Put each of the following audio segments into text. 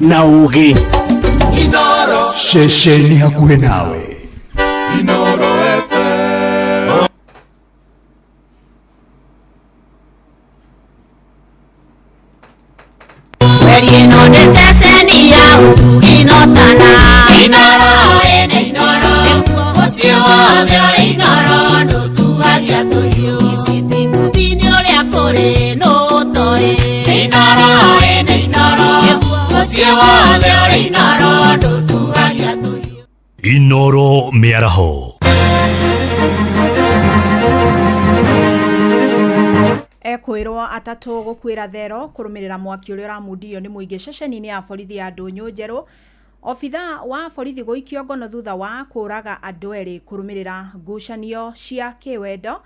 Na ũgĩ. Ceceni hakuhĩ nawe. Inoro FM. Mweri ĩno nĩ ceceni ya ũtugi notana. Inoro ĩnĩ Inoro, mũciĩ wothe ũrĩ Inoro ndũtuhagia tũhiũ. Ici mbuthi-inĩ ũrĩa kũrĩ nũtoĩ. Inoro ĩnĩ Inoro, mũciĩ wothe ũrĩ Inoro ndũtuhagia tũhiũ. Inoro Mĩaraho. Ekwĩrwo atatũ gũkuĩra thero kũrũmĩrĩra mwaki ũrĩa ũramundirio nĩ mũingĩ ceceni-inĩ ya borithi ya Ndũnyũ Njerũ. Obitha wa borithi gũikio ngono thutha wa kũraga andũ erĩ kũrũmĩrĩra ngucanio cia kĩwendo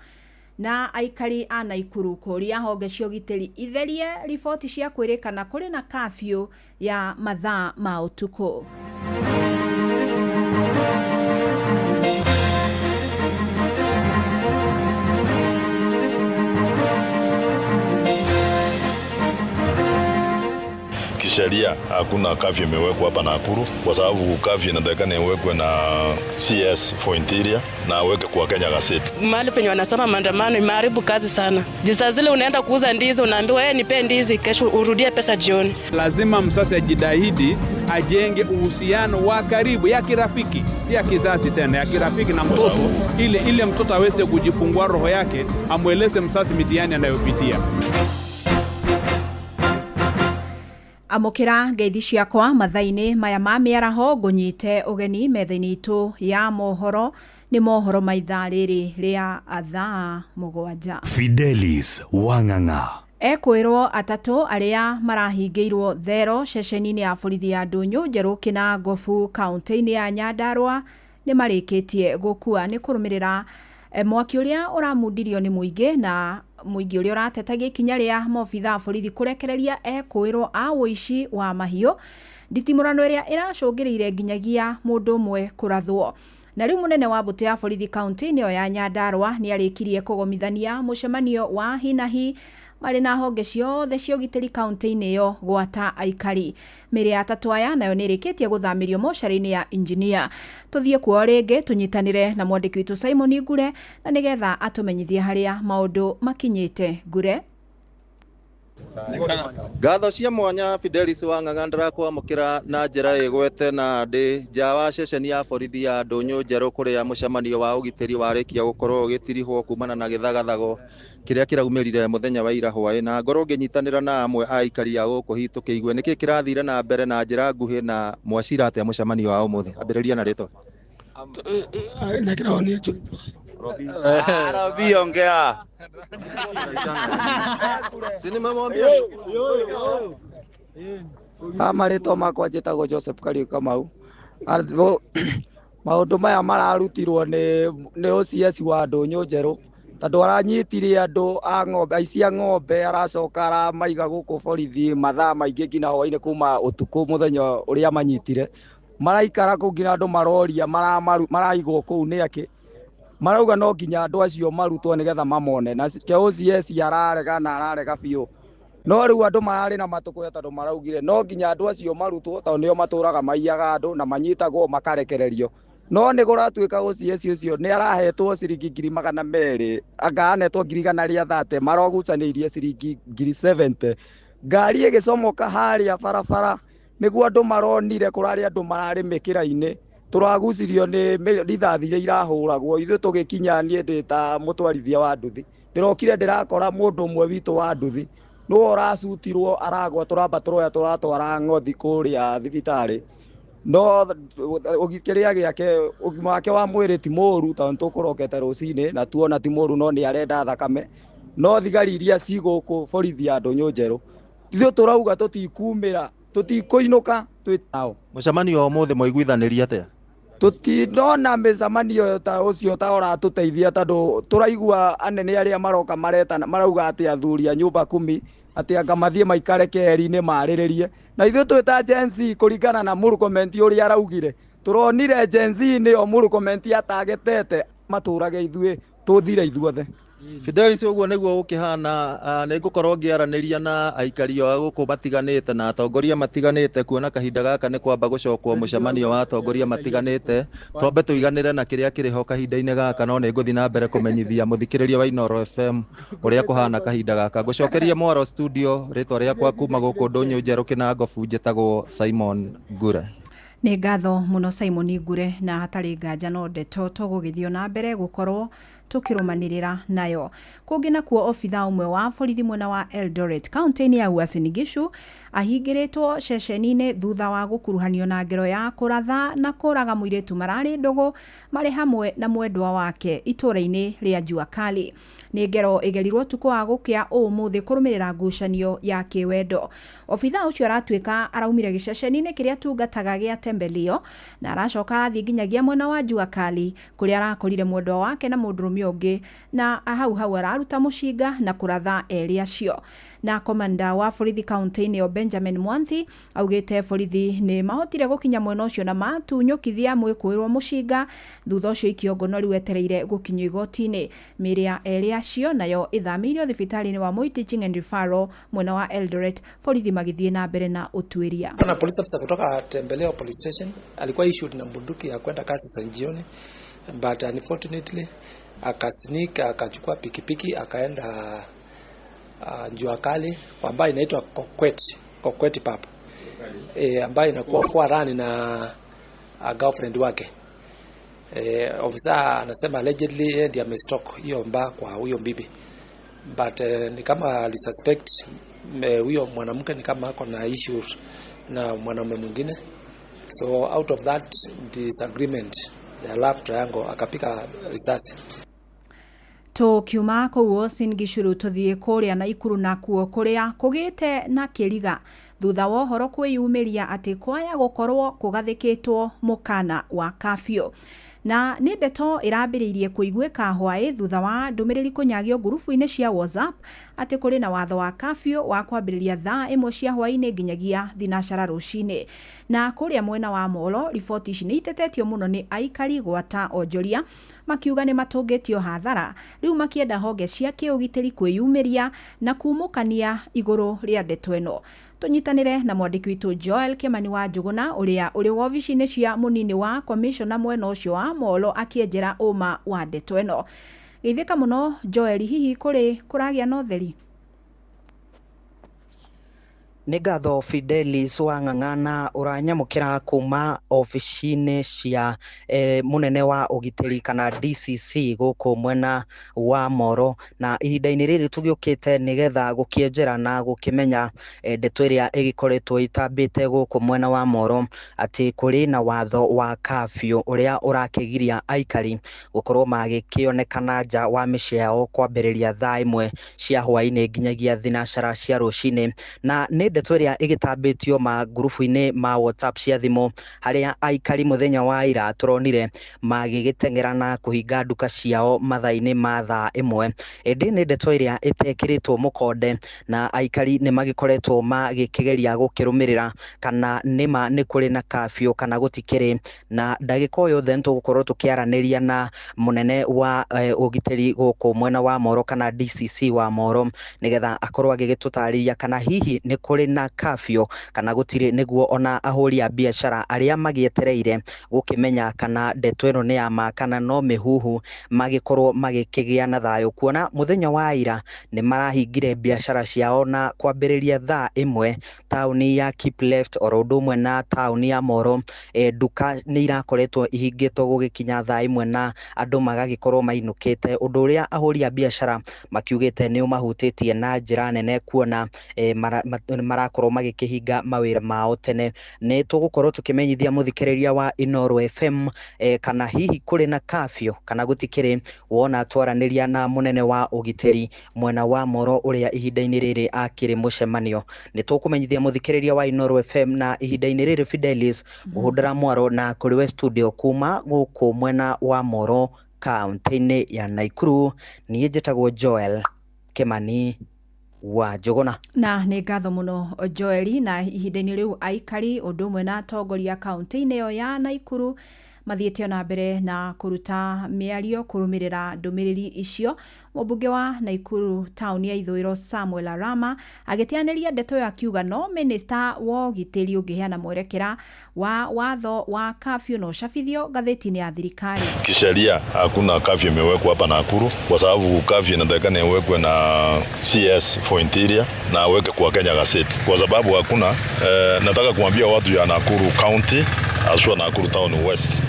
na aikari a Naikuru kũria honge cia ũgitĩri itherie riboti cia kwĩrĩkana kũrĩ na kafyu ya mathaa ma ũtukũ. Kisheria hakuna kafyu imewekwa hapa Nakuru kwa sababu kafyu inatakikana iwekwe na CS for Interior na aweke kwa Kenya Gazette. Mahali penye wanasema maandamano imeharibu kazi sana. Juu saa zile unaenda kuuza ndizi unaambiwa wewe nipe ndizi kesho urudie pesa jioni. Lazima msasi ajitahidi ajenge uhusiano wa karibu ya kirafiki, si ya kizazi tena, ya kirafiki na mtoto, ile mtoto aweze kujifungua roho yake, amweleze msasi mitihani anayopitia. Amũkĩra ngeithi ciakwa mathaa-inĩ maya ma mĩaraho, ngũnyite ũgeni metha-inĩ itũ ya mohoro. Nĩ mohoro ma ithaa rĩrĩ rĩa thaa 7. Fidelis Wang'ang'a. Ekwĩrwo atatũ arĩa marahingĩirwo thero ceceni-inĩ ya borithi ya Ndũnyũ Njerũ Kĩnangobu kaũntĩ-inĩ ya Nyandarũa nĩ marĩkĩtie gũkua nĩ kũrũmĩrĩra mwaki ũrĩa ũramundirio nĩ mũingĩ na mũingĩ ũrĩa ũratetagia ikinya rĩa maobitha a borithi kũrekereria ekũĩrwo a ũici wa mahiũ, nditimũrano ĩrĩa ĩracũngĩrĩire nginyagia mũndũ ũmwe kũrathwo. Na rĩu mũnene wa mbũtũ ya borithi kaũntĩ-inĩ ĩyo ya Nyandarũa nĩ arĩkirie kũgomithania mũcemanio wa hinahi marĩ na honge ciothe cia ũgitĩri kaũntĩ-inĩ ĩyo gwata aikari. Mĩĩrĩ ya atatũ aya nayo nĩ ĩrĩkĩtie gũthamĩrio mocarĩ-inĩ ya injinia. Tũthiĩ kuo rĩngĩ tũnyitanĩre na mwandĩki witũ Simon Ngure na nĩgetha atũmenyithie harĩa maũndũ makinyĩte. Ngure. Ngatho cia mwanya Fidelis Wang'ang'a, ndĩrakwamũkĩra na njĩra ĩgwete na ndĩ nja wa ceceni ya borithi ya Ndũnyũ Njerũ kũrĩa mũcemanio wa ũgitĩri warĩkia gũkorwo ũgĩtirihwo kumana na gĩthagathago kĩrĩa kĩraumĩrire mũthenya wa ira hwaĩ, na ngorwo ngĩnyitanĩra na amwe a aikari a gũkũ hihi tũkĩigue nĩkĩ kĩrathire na mbere na njĩra nguhĩ na mwacira atĩa mũcemanio wa ũmũthĩ. Ambĩrĩria na rĩtwa. Robi, ongea. Si nimemwambia. Marĩtwa makwa njĩtagwo Joseph Kariuki Kamau. Maũndũ maya mararutirwo nĩ OCS wa Ndũnyũ Njerũ tondũ aranyitire andũ a ng'ombe, aici a ng'ombe, aracoka aramaiga gũkũ borithi mathaa maingĩ nginya hwainĩ kuma ũtukũ mũthenya ũrĩa manyitire. Maraikara kũu nginya andũ maroria maraigwo kũu nĩ akĩ. Marauga no nginya andũ acio marutwo nĩgetha mamone, na ke OCS ararega na ararega biũ. No rĩu andũ mararĩ na matũkũya tondũ maraugire no nginya andũ acio marutwo tondũ nĩo matũraga maiyaga andũ na manyitagwo makarekererio. No nĩ kũratuĩka OCS ũcio nĩ arahetwo ciringi 200,000, anga anetwo 130,000, marogucanĩirie ciringi 70,000. Ngari ĩgĩcomoka harĩa barabara nĩguo andũ maronire kũrarĩ andũ mararĩ mĩkĩra-inĩ. Tũragucirio nĩ rithathi iria irahũragwo. Ithuĩ tũgĩkinya, niĩ ndĩ ta mũtwarithia wa nduthi, ndĩrokire ndĩrakora mũndũ ũmwe witũ wa nduthi nĩwe ũracutirwo aragwa, tũramba tũroya tũratwara ng'othi kũrĩa thibitarĩ. No kĩrĩa gĩake ũgima wake wa mwĩrĩ ti mũru tondũ nĩtũkũrokete rũcinĩ na tuona ti mũru, no nĩ arenda thakame. No thigari iria ci gũkũ borithi ya Ndũnyũ Njerũ, ithuĩ tũrauga tũtikumĩra, tũtikũinũka twĩ nao. Mũcemanio wa ũmũthĩ mwaiguithanĩria atĩa? Tũtinona mĩcemanio ta ũcio ta ũratũteithia tondũ tũraigua anene arĩa maroka maretana marauga atĩ athuri a nyũmba kumi atĩ anga mathiĩ maikare keheri-inĩ marĩrĩrie. Na ithuĩ twĩ ta Gen Z kũringana na Murkomen ũrĩa araugire, tũronire Gen Z nĩyo Murkomen atagetete matũrage ithuĩ tũthire ithuothe. Fidelis, ũguo nĩguo gũkĩhana. Nĩ ngũkorwo ngĩaranĩria na aikari a gũkũ matiganĩte na atongoria matiganĩte, kuona kahinda gaka nĩ kwamba gũcokwo mũcemanio wa atongoria matiganĩte, twambe tũiganĩre na kĩrĩa kĩrĩ ho kahinda-inĩ gaka, no nĩ ngũthiĩ na mbere kũmenyithia mũthikĩrĩria wa Inooro FM ũrĩa kũhana kahinda gaka. Ngũcokeria mwaro studio, rĩtwa rĩakwa kuma gũkũ Ndũnyũ Njerũ Kĩnangobu, njĩtagwo Simon Ngure. Nĩ ngatho mũno Simon Ngure, na hatarĩ nganja no ndeto tũgũgĩthiĩ na mbere gũkorwo tũkĩrũmanĩrĩra nayo. Kũngĩ nakuo, obitha ũmwe wa borithi mwena wa Eldoret kaunti-inĩ ya Uasin Gishu ahingĩrĩtwo ceceni-inĩ thutha wa gũkuruhanio na ngero ya kũratha na kũraga mũirĩtu mararĩ ndũgũ marĩ hamwe na mwendwa wake itũũra-inĩ rĩa Jua Kali. Nĩ ngero ĩgerirwo ũtukũ wa gũkĩa ũmũthĩ kũrũmĩrĩra ngucanio ya kĩwendo. Obitha ũcio aratuĩka araumire gĩceceni-inĩ kĩrĩa tungataga gĩa Tembelio na aracoka arathiĩ nginyagia mwena wa Jua Kali kũrĩa arakorire mwendwa wake na mũndũrũme ũngĩ, na hau hau araruta mũcinga na kũratha erĩ acio. Na komanda wa borithi kaunti-inĩ ĩyo Benjamin Mwanthi augĩte borithi nĩ mahotire gũkinya mwena ũcio na matunyũkithia mwĩkũĩrwo mũcinga. Thutha ũcio ikiongo no rĩu etereire gũkinyio igoti-inĩ. Mĩĩrĩ ya erĩ acio nayo ĩthamĩirio thibitarĩ-inĩ wa Moi Teaching and Referral mwena wa Eldoret, borithi magĩthiĩ na mbere na ũtuĩria. Na police officer kutoka Tembeleo police station alikuwa issued na bunduki ya kwenda kasi za jioni, but unfortunately akasneak, akachukua pikipiki, akaenda Jua Kali kwa ambayo inaitwa Kokwet Pub, ambayo inakuwa kwa rani na girlfriend wake. Ofisa anasema allegedly yeye ndiye amestalk hiyo mbaa kwa huyo bibi, but ni kama alisuspect huyo mwanamke ni kama ako na issue na mwanaume mwingine, so out of that disagreement ya love triangle akapiga risasi. Tũkiuma kũu Uasin Gishu tũthiĩ kũrĩa Naikuru nakuo kũrĩa kũgĩte na kĩriga thutha wa ũhoro kwĩyumĩria atĩ kwaya gũkorwo kũgathĩkĩtwo mũkana wa kafio. Na nĩ ndeto ĩrambĩrĩirie kũiguĩka hwaĩ thutha wa ndũmĩrĩri kũnyagio ngurubu-inĩ cia WhatsApp atĩ kũrĩ na watho wa kafio wa kwambĩrĩria thaa 1 cia hwaĩ-inĩ nginyagia thinacara rũcinĩ. Na kũrĩa mwena wa Molo, riboti ici nĩ itetetio mũno nĩ aikari gwata onjoria makiuga nĩ matũngĩtio hathara, rĩu makĩenda honge cia kĩũgitĩri kwĩyumĩria na kumũkania igũrũ rĩa ndeto ĩno. Tũnyitanĩre na mwandĩki witũ Joel Kimani wa Njũgũna ũrĩa ũrĩ wobici-inĩ cia mũnini wa komishona mwena ũcio wa Molo akĩenjera ũma wa ndeto ĩno. Geithĩka mũno Joel, hihi kũrĩ kũragĩa na ũtheri? Nĩ ngatho Fidelis wa Ng'ang'ana, ũranyamũkĩra kuma obici-inĩ cia mũnene wa ũgitĩri kana DCC gũkũ mwena wa Moro, na ihinda-inĩ rĩrĩ tũgĩũkĩte nĩgetha gũkĩenjera na gũkĩmenya ndeto ĩrĩa ĩgĩkoretwo ĩtambĩte gũkũ mwena wa Moro atĩ kũrĩ na watho wa kafyu ũrĩa ũrakĩgiria aikari gũkorwo magĩkĩonekana nja wa mĩciĩ yao kwambĩrĩria thaa 1 cia hwaĩ-inĩ nginyagia thinacara cia rũcinĩ. Na nĩ ndeto ĩrĩa ĩgĩtambĩtio ma ngurubu-inĩ ma WhatsApp cia thimũ, harĩa aikari mũthenya wa ira tũronire magĩgĩteng'era na kũhinga nduka ciao mathaa-inĩ ma thaa 1. Ĩndĩ nĩ ndeto ĩrĩa ĩtekĩrĩtwo mũkonde, na aikari nĩ magĩkoretwo magĩkĩgeria gũkĩrũmĩrĩra kana nĩma nĩ kũrĩ na kafyu kana gũtikĩrĩ. Na ndagĩka o yothe nĩtũgũkorwo tũkĩaranĩria na mũnene wa ũgitĩri gũkũ mwena wa Moro kana DCC wa Moro nĩgetha akorwo agĩgĩtũtarĩria kana hihi nĩ kũrĩ na kafyu kana gũtirĩ, nĩguo ona ahũri a biacara arĩa magĩetereire gũkĩmenya kana ndeto ĩno nĩ ya ma kana no mĩhuhu magĩkorwo magĩkĩgĩa na thayũ, kuona mũthenya wa ira nĩ marahingire biacara ciao na kwambĩrĩria thaa 1 taũni ya Kipleft oro ũndũ ũmwe na taũni ya Moro. Nduka nĩ irakoretwo ihingĩtwo gũgĩkinya thaa 1 na andũ magagĩkorwo mainũkĩte, ũndũ ũrĩa ahũri a biacara makiugĩte nĩ ũmahutĩtie na njĩra nene, kuona marakorwo magĩkĩhinga mawĩra mao tene. Nĩ tũgũkorwo tũkĩmenyithia mũthikĩrĩria wa Inooro FM kana hihi kũrĩ na kafyu kana gũtikĩrĩ, wona twaranĩria na mũnene wa ũgitĩri mwena wa Moro ũrĩa ihinda-inĩ rĩrĩ akĩrĩ mũcemanio. Nĩ tũkũmenyithia mũthikĩrĩria wa Inooro FM. Na ihinda-inĩ rĩrĩ Fidelis, ngũhũndũra mwaro na kũrĩ we studio kuma gũkũ mwena wa Moro kaunti-inĩ ya Naikuru. Niĩ njĩtagwo Joel Kimani wa Njũgũna. Na nĩ ngatho mũno Joel. Na ihinda-inĩ rĩu aikari ũndũ ũmwe na atongoria kaunti-inĩ ĩyo ya Naikuru Mathiĩte ona mbere na kũruta mĩario kũrũmĩrĩra ndũmĩrĩri icio. Mũmbunge wa Naikuru taũni ya ithũĩro Samuel Arama agĩteanĩria ndeto ĩyo akiuga no minista wa ũgitĩri ũngĩheana mwerekera wa watho wa kafyu na ũcabithio ngathĩti-inĩ ya thirikari. Kisheria hakuna kafyu imewekwa hapa Nakuru kwa sababu kafyu inatakikana iwekwe na CS for Interior na aweke kwa Kenya Gazette kwa sababu hakuna. Nataka kuambia watu ya Nakuru County haswa Nakuru Town West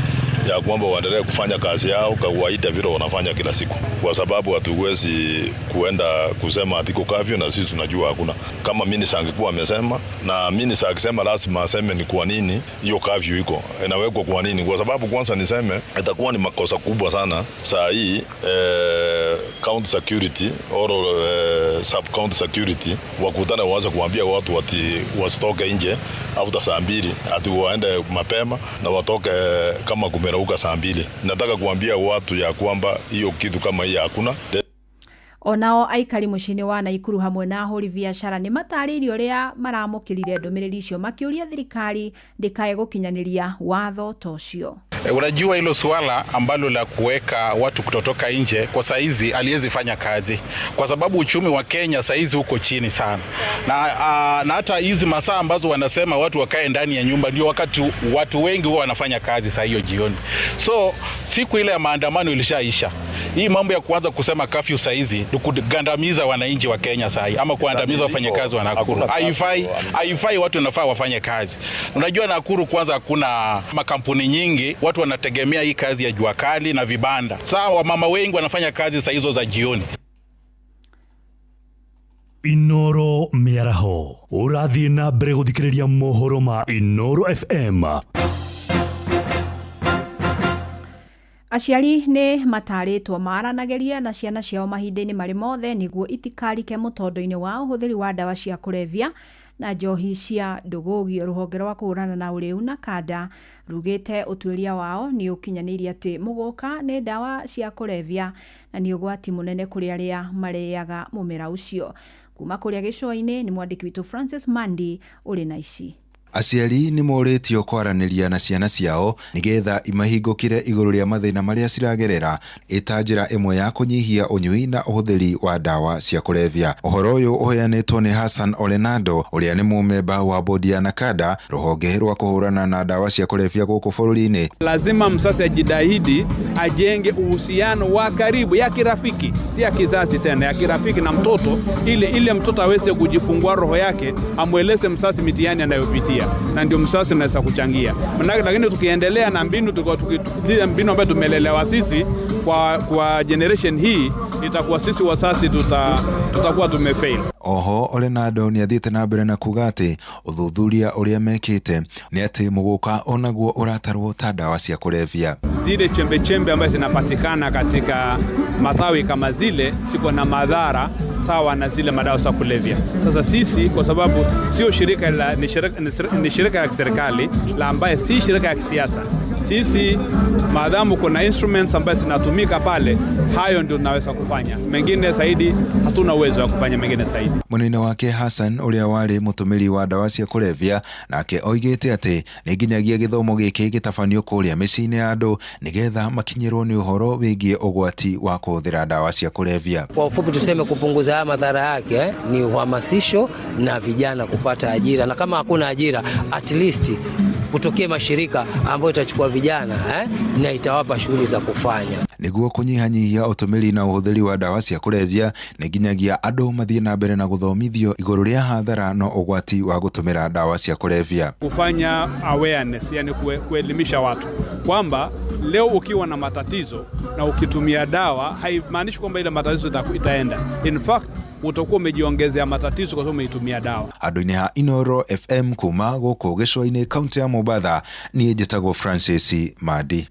ya kwamba waendelee kufanya kazi yao kawaida vile wanafanya kila siku, kwa sababu hatuwezi kuenda kusema atiko kafyu na sisi tunajua hakuna. Kama minister angekuwa amesema, na minister akisema lazima aseme ni kwa nini hiyo kafyu iko inawekwa, kwa nini? Kwa sababu kwanza niseme itakuwa ni makosa kubwa sana saa hii county security or sub county security wakutane waanze kuambia watu ati wasitoke nje after saa 2, ati waende mapema na watoke kama kumerauka saa 2. Nataka kuambia watu ya kwamba hiyo kitu kama hiyo hakuna. Onao aikari mũciĩ-inĩ wa Naikuru hamwe na ahũri biacara nĩ matarĩirie ũrĩa maramũkĩrire ndũmĩrĩri icio, makĩũria thirikari ndĩkae gũkinyanĩria watho ta ũcio. Unajua hilo suala ambalo la kuweka watu kutotoka nje kwa saizi aliwezi fanya kazi kwa sababu uchumi wa Kenya saizi uko chini sana, na hata hizi masaa ambazo wanasema watu wakae ndani ya nyumba ndio wakati watu wengi huwa wanafanya kazi saa hiyo jioni. So siku ile ya maandamano ilishaisha. Hii mambo ya kuanza kusema kafyu saizi ni kugandamiza wananchi wa Kenya sahi ama kuandamiza wafanyakazi wa Nakuru. Haifai, haifai. Watu wanafaa wafanye kazi. Unajua Nakuru kwanza hakuna makampuni nyingi, watu wanategemea hii kazi ya jua kali na vibanda. Sawa, wamama wengi wanafanya kazi saa hizo za jioni. Inoro mĩaraho, ũrathiĩ na mbere gũthikĩrĩria mohoro ma Inoro FM. Aciari nĩ matarĩtwo maranagĩria na ciana ciao mahinda-inĩ marĩ mothe nĩguo itikarike mũtondo-inĩ wa ũhũthĩri wa ndawa cia kũrebia na njohi cia ndũgũgio. Rũhonge rwa kũhũrana na ũrĩu na kanda rugĩte ũtuĩria wao nĩ ũkinyanĩirie atĩ mũgũka nĩ ndawa cia kũrebia na nĩ ũgwati mũnene kũrĩ arĩa marĩaga mũmera ũcio. Kuma kũrĩa gĩcũa-inĩ nĩ mwandĩki witũ Francis Mandi ũrĩ na ici. Aciari nĩ morĩtio kwaranĩria na ciana ciao nĩgetha imahingũkĩre igũrũ rĩa mathĩna marĩa ciragerera, ĩta njĩra ĩmwe ya kũnyihia ũnyui na ũhũthĩri wa ndawa cia kũrebia. Ũhoro ũyũ ũheanĩtwo nĩ Hassan Olenado, ũrĩa nĩ mũmemba wa bodi ya Nakada, rũhonge rwa kũhũrana na ndawa cia kũrebia gũkũ bũrũri-inĩ. Lazima msasi ajitahidi ajenge uhusiano wa karibu ya kirafiki, si ya kizazi tena, ya kirafiki na mtoto, ili mtoto aweze kujifungua roho yake, amweleze msasi mitihani anayopitia, na ndio msasi unaweza kuchangia. Manake, lakini tukiendelea na mbinu zile mbinu ambayo tumelelewa sisi kwa generation hii, itakuwa sisi wasasi tutakuwa tumefail. Oho Olenado nĩ athiĩte na mbere na kuga atĩ ũthuthuria ũrĩa mekĩte nĩ atĩ mũgũka onaguo ũratarwo ta ndawa cia kũrebia. Zile chembe chembe ambazo zinapatikana katika matawi kama zile ziko na madhara sawa na zile madawa za kulevya. Sasa sisi kwa sababu sio shirika la, ni shirika la serikali la ambaye si shirika ya kisiasa. Sisi maadamu kuna instruments ambazo zinatumika pale, hayo ndio tunaweza kufanya. Mengine zaidi hatuna uwezo wa kufanya mengine zaidi. Mũnene wake Hassan, ũrĩa warĩ mũtũmĩri wa ndawa cia kũrebia, nake oigĩte atĩ nĩ nginyagia gĩthomo gĩkĩ gĩtabanio kũrĩa mĩciĩ-inĩ ya andũ nĩgetha makinyĩrwo nĩ ũhoro wĩgiĩ ũgwati wa kũhũthĩra ndawa cia kũrebia. Kwa ufupi tuseme kupunguza haya madhara yake ni uhamasisho na vijana kupata ajira, na kama hakuna ajira at least kutokee mashirika ambayo itachukua vijana na itawapa shughuli za kufanya. Nĩguo kũnyihanyihia ũtũmĩri na ũhũthĩri wa ndawa cia kũrebia, nĩ nginyagia andũ mathiĩ na mbere na gũthomithio igũrũ rĩa hathara no ũgwati wa gũtũmĩra ndawa cia kũrebia. Kufanya awareness, yani kuelimisha watu kwamba leo ukiwa na matatizo na ukitumia dawa haimaanishi kwamba ile matatizo itaenda. In fact, utakuwa umejiongezea matatizo kwa sababu umeitumia dawa. Handũ-inĩ ha Inoro FM kuma gũkũ gĩcũa-inĩ kaunti ya Mombatha, niĩ njĩtagwo Francis Mandi.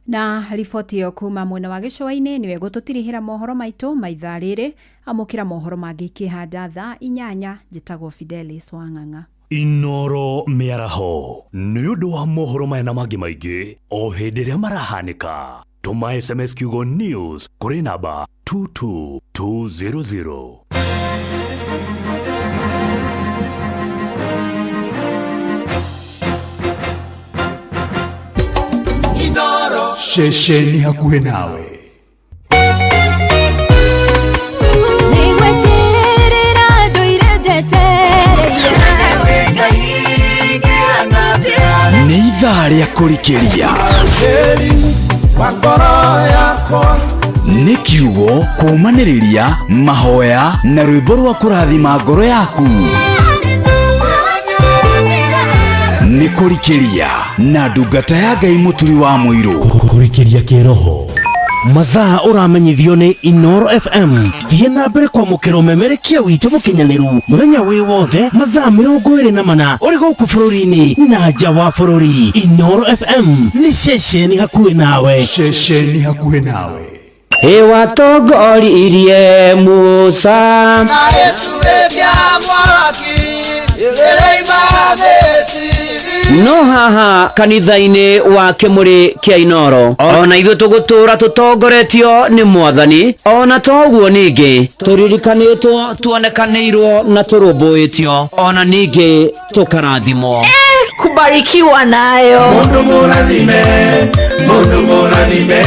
Na riboti ĩyo kuma mwena wa gĩcũa-inĩ nĩwe gũtũtirihĩra mohoro maitũ ma ithaa rĩrĩ. Amũkĩra mohoro mangĩ ikĩhanda thaa 8. Njĩtagwo Fidelis Wang'ang'a. Inoro mĩaraho, nĩ ũndũ wa mohoro maya na mangĩ maingĩ o hĩndĩ ĩrĩa marahanĩka, tũma SMS kiugo news kũrĩ namba 22200. Ceceni hakuhĩ nawe. Nĩgweterera ndũire njetereire. Nĩ ithaa rĩa kũrikĩria. Nĩ kiugo kũũmanĩrĩria mahoya na rwĩmbo rwa kũrathima ngoro yaku. Nĩ kũrikĩria na ndungata ya Ngai Mũturi wa Mũirũ. Kũrikĩria kĩroho. Mathaa ũramenyithio nĩ Inoro FM. Thiĩ na mbere kwamũkĩra ũmemerekia witũ mũkinyanĩru mũthenya wĩ wothe mathaa 24 ũrĩ gũkũ bũrũri-inĩ na nja wa bũrũri. Inoro FM nĩ ceceni hakuhĩ nawe. Ceceni hakuhĩ nawe. Ĩwatongoririe Musa. No haha kanitha-inĩ wa Kĩmũrĩ kĩa Inoro ona ithuĩ tũgũtũra tũtongoretio nĩ Mwathani, ona toguo ningĩ tũririkanĩtwo, tuonekanĩirwo na tũrũmbũĩtio, ona ningĩ tũkarathimwo. Kubarikiwa nayo. Mundu mũrathime, mundu mũrathime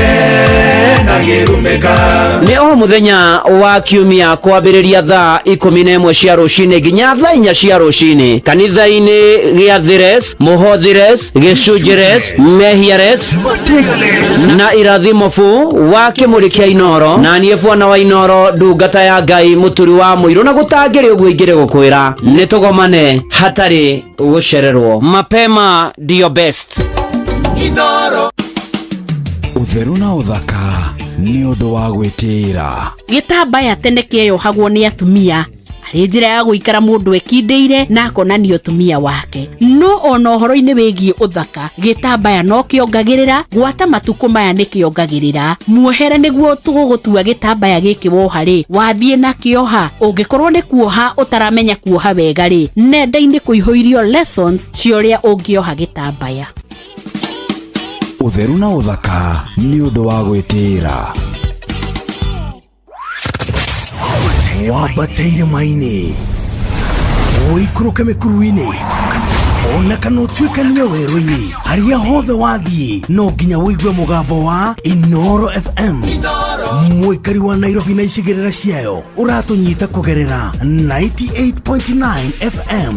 na gĩrumĩka. Nĩ o mũthenya wa kiumia kwambĩrĩria thaa 11 cia rũcinĩ nginya thaa 4 cia rũcinĩ kanitha-inĩ gĩa Thires, Mũhothires, Gĩcunjĩres, Mehiares na Irathimobu wa Kĩmũrĩ kĩa Inoro, na niĩ bwana wa Inoro ndungata ya Ngai Mũturi wa Mũirũ, na gũtangĩrĩ ũguo ingĩrĩ gũkwĩra nĩ tũgomane hatarĩ gũcererwo. Mapema ndio best. Inoro. Ũtheru na ũthaka nĩ ũndũ wa gwĩtĩĩra. Gĩtambaya tene kĩeyohagwo nĩ atumia arĩ njĩra ya gũikara mũndũ ekindĩire na akonania ũtumia wake. No ona ũhoro-inĩ wĩgiĩ ũthaka, gĩtambaya no kĩongagĩrĩra, gwata matukũ maya nĩ kĩongagĩrĩra. Muohere nĩguo tũgũgũtua gĩtambaya gĩkĩ woha rĩ, wathiĩ na kĩoha. Ũngĩkorwo nĩ kuoha ũtaramenya kuoha wega rĩ, nenda-inĩ kũihũirio lessons cia ũrĩa ũngĩoha gĩtambaya. Ũtheru na ũthaka nĩ ũndũ wa gwĩtĩĩra. Wambate irĩma-inĩ, ũikũrũke mĩkuru-inĩ, ona kana ũtuĩkanie werũ-inĩ, harĩa hothe wathiĩ no nginya ũigue mũgambo wa Inoro FM. Mũikari wa Nairobi na icigĩrĩra ciayo ũratũnyita kũgerera 98.9 FM.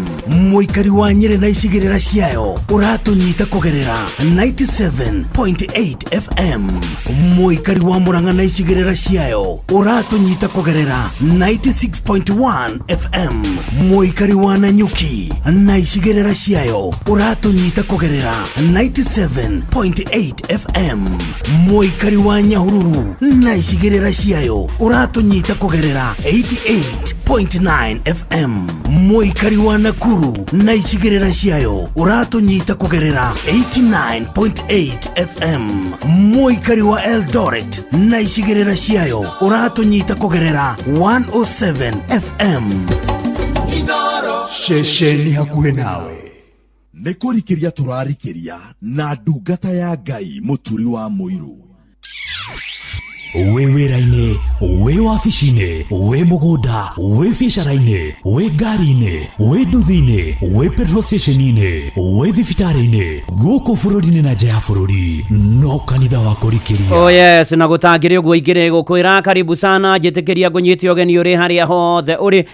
Mũikari wa Nyĩrĩ na icigĩrĩra ciayo ũratũnyita kũgerera 97.8 FM. Mũikari wa Murang'a na icigĩrĩra ciayo ũratũnyita kũgerera 96.1 FM. Mũikari wa Nanyuki na icigĩrĩra ciayo ũratũnyita kũgerera 97.8 FM. Mũikari wa Nyahururu na icigĩrĩra ciayo ũratũnyita kũgerera 88.9 FM. Mũikari wa Nakuru na icigĩrĩra ciayo ũratũnyita kũgerera 89.8 FM. Mũikari wa Eldoret na icigĩrĩra ciayo ũratũnyita kũgerera 107 FM. Ceceni hakuhĩ nawe. Nĩ kũrikĩria tũrarikĩria na ndungata ya Ngai Mũturi wa Mũirũ. Wĩ wĩra-inĩ, wĩ wabici-inĩ, wĩ mũgũnda, wĩ biacara-inĩ, wĩ ngari-inĩ, wĩ nduthi-inĩ, wĩ petrol station-inĩ, wĩ thibitarĩ-inĩ, gũkũ bũrũri-inĩ na nja ya bũrũri, no kanitha wa kũrikĩria. Oh yes, na gũtangĩrĩ ũguo ingĩrĩ gũkwĩra karibu sana, njĩtĩkĩria ngũnyite ũgeni ũrĩ harĩa hothe ũrĩ.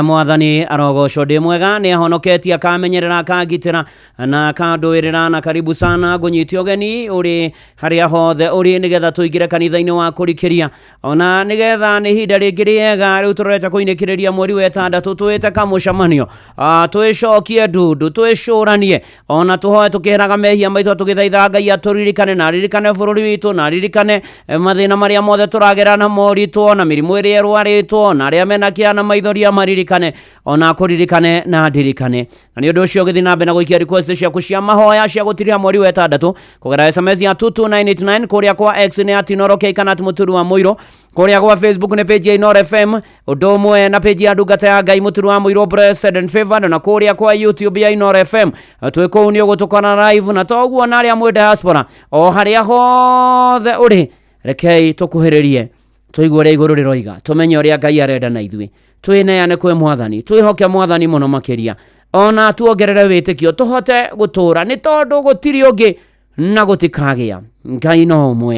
Mwathani arogocwo, ndĩ mwega, nĩ ahonoketie, akamenyerera, akangitĩra na akandũĩrĩra, na karibu sana ngũnyite ũgeni ũrĩ harĩa hothe ũrĩ, nĩgetha tũingĩre kanitha-inĩ wa kũrikĩria, ona nĩgetha nĩ ihinda rĩngĩ rĩega rĩu tũrorete kũinĩkĩrĩria mweri wa ĩtandatũ, twĩte kamũcemanio, twĩcokie ndundu, twĩcũranie, ona tũhoe tũkĩheraga mehia maitũ, tũgĩthaitha Ngai atũririkane na aririkane bũrũri witũ, na aririkane mathĩna marĩa mothe tũragera na moritũ, na mĩrimũ ĩrĩa ĩrwarĩtwo, na arĩa mena kĩeha na maithori amaririkane, ona akũririkane na ndirikane. Na nĩ ũndũ ũcio ũgĩthiĩ na mbere na gũikia request ciaku cia mahoya cia gũtiriha mweri wa ĩtandatũ kũgerera SMS ya 22989 kũrĩa kwa X nĩ at Inoro K kana at Mũturi wa Mũirũ, kũrĩa gwa Facebook nĩ page ya Inoro FM, ũndũ ũmwe na page ya ndungata ya Ngai Mũturi wa Mũirũ Blessed and Favored, na kũrĩa kwa YouTube ya Inoro FM twĩ kũu nĩ ũgũtũkora live, na toguo na arĩa mwĩ diaspora o harĩa hothe ũrĩ, rekei tũkuhĩrĩrie tũigue ũrĩa igũrũ rĩroiga, tũmenye ũrĩa Ngai arenda na ithuĩ, twĩneane kwĩ Mwathani, twĩhoke Mwathani mũno makĩria, ona tuongerere wĩtĩkio tũhote gũtũra, nĩ tondũ gũtirĩ ũngĩ Na gũtikagĩa Ngai no ũmwe.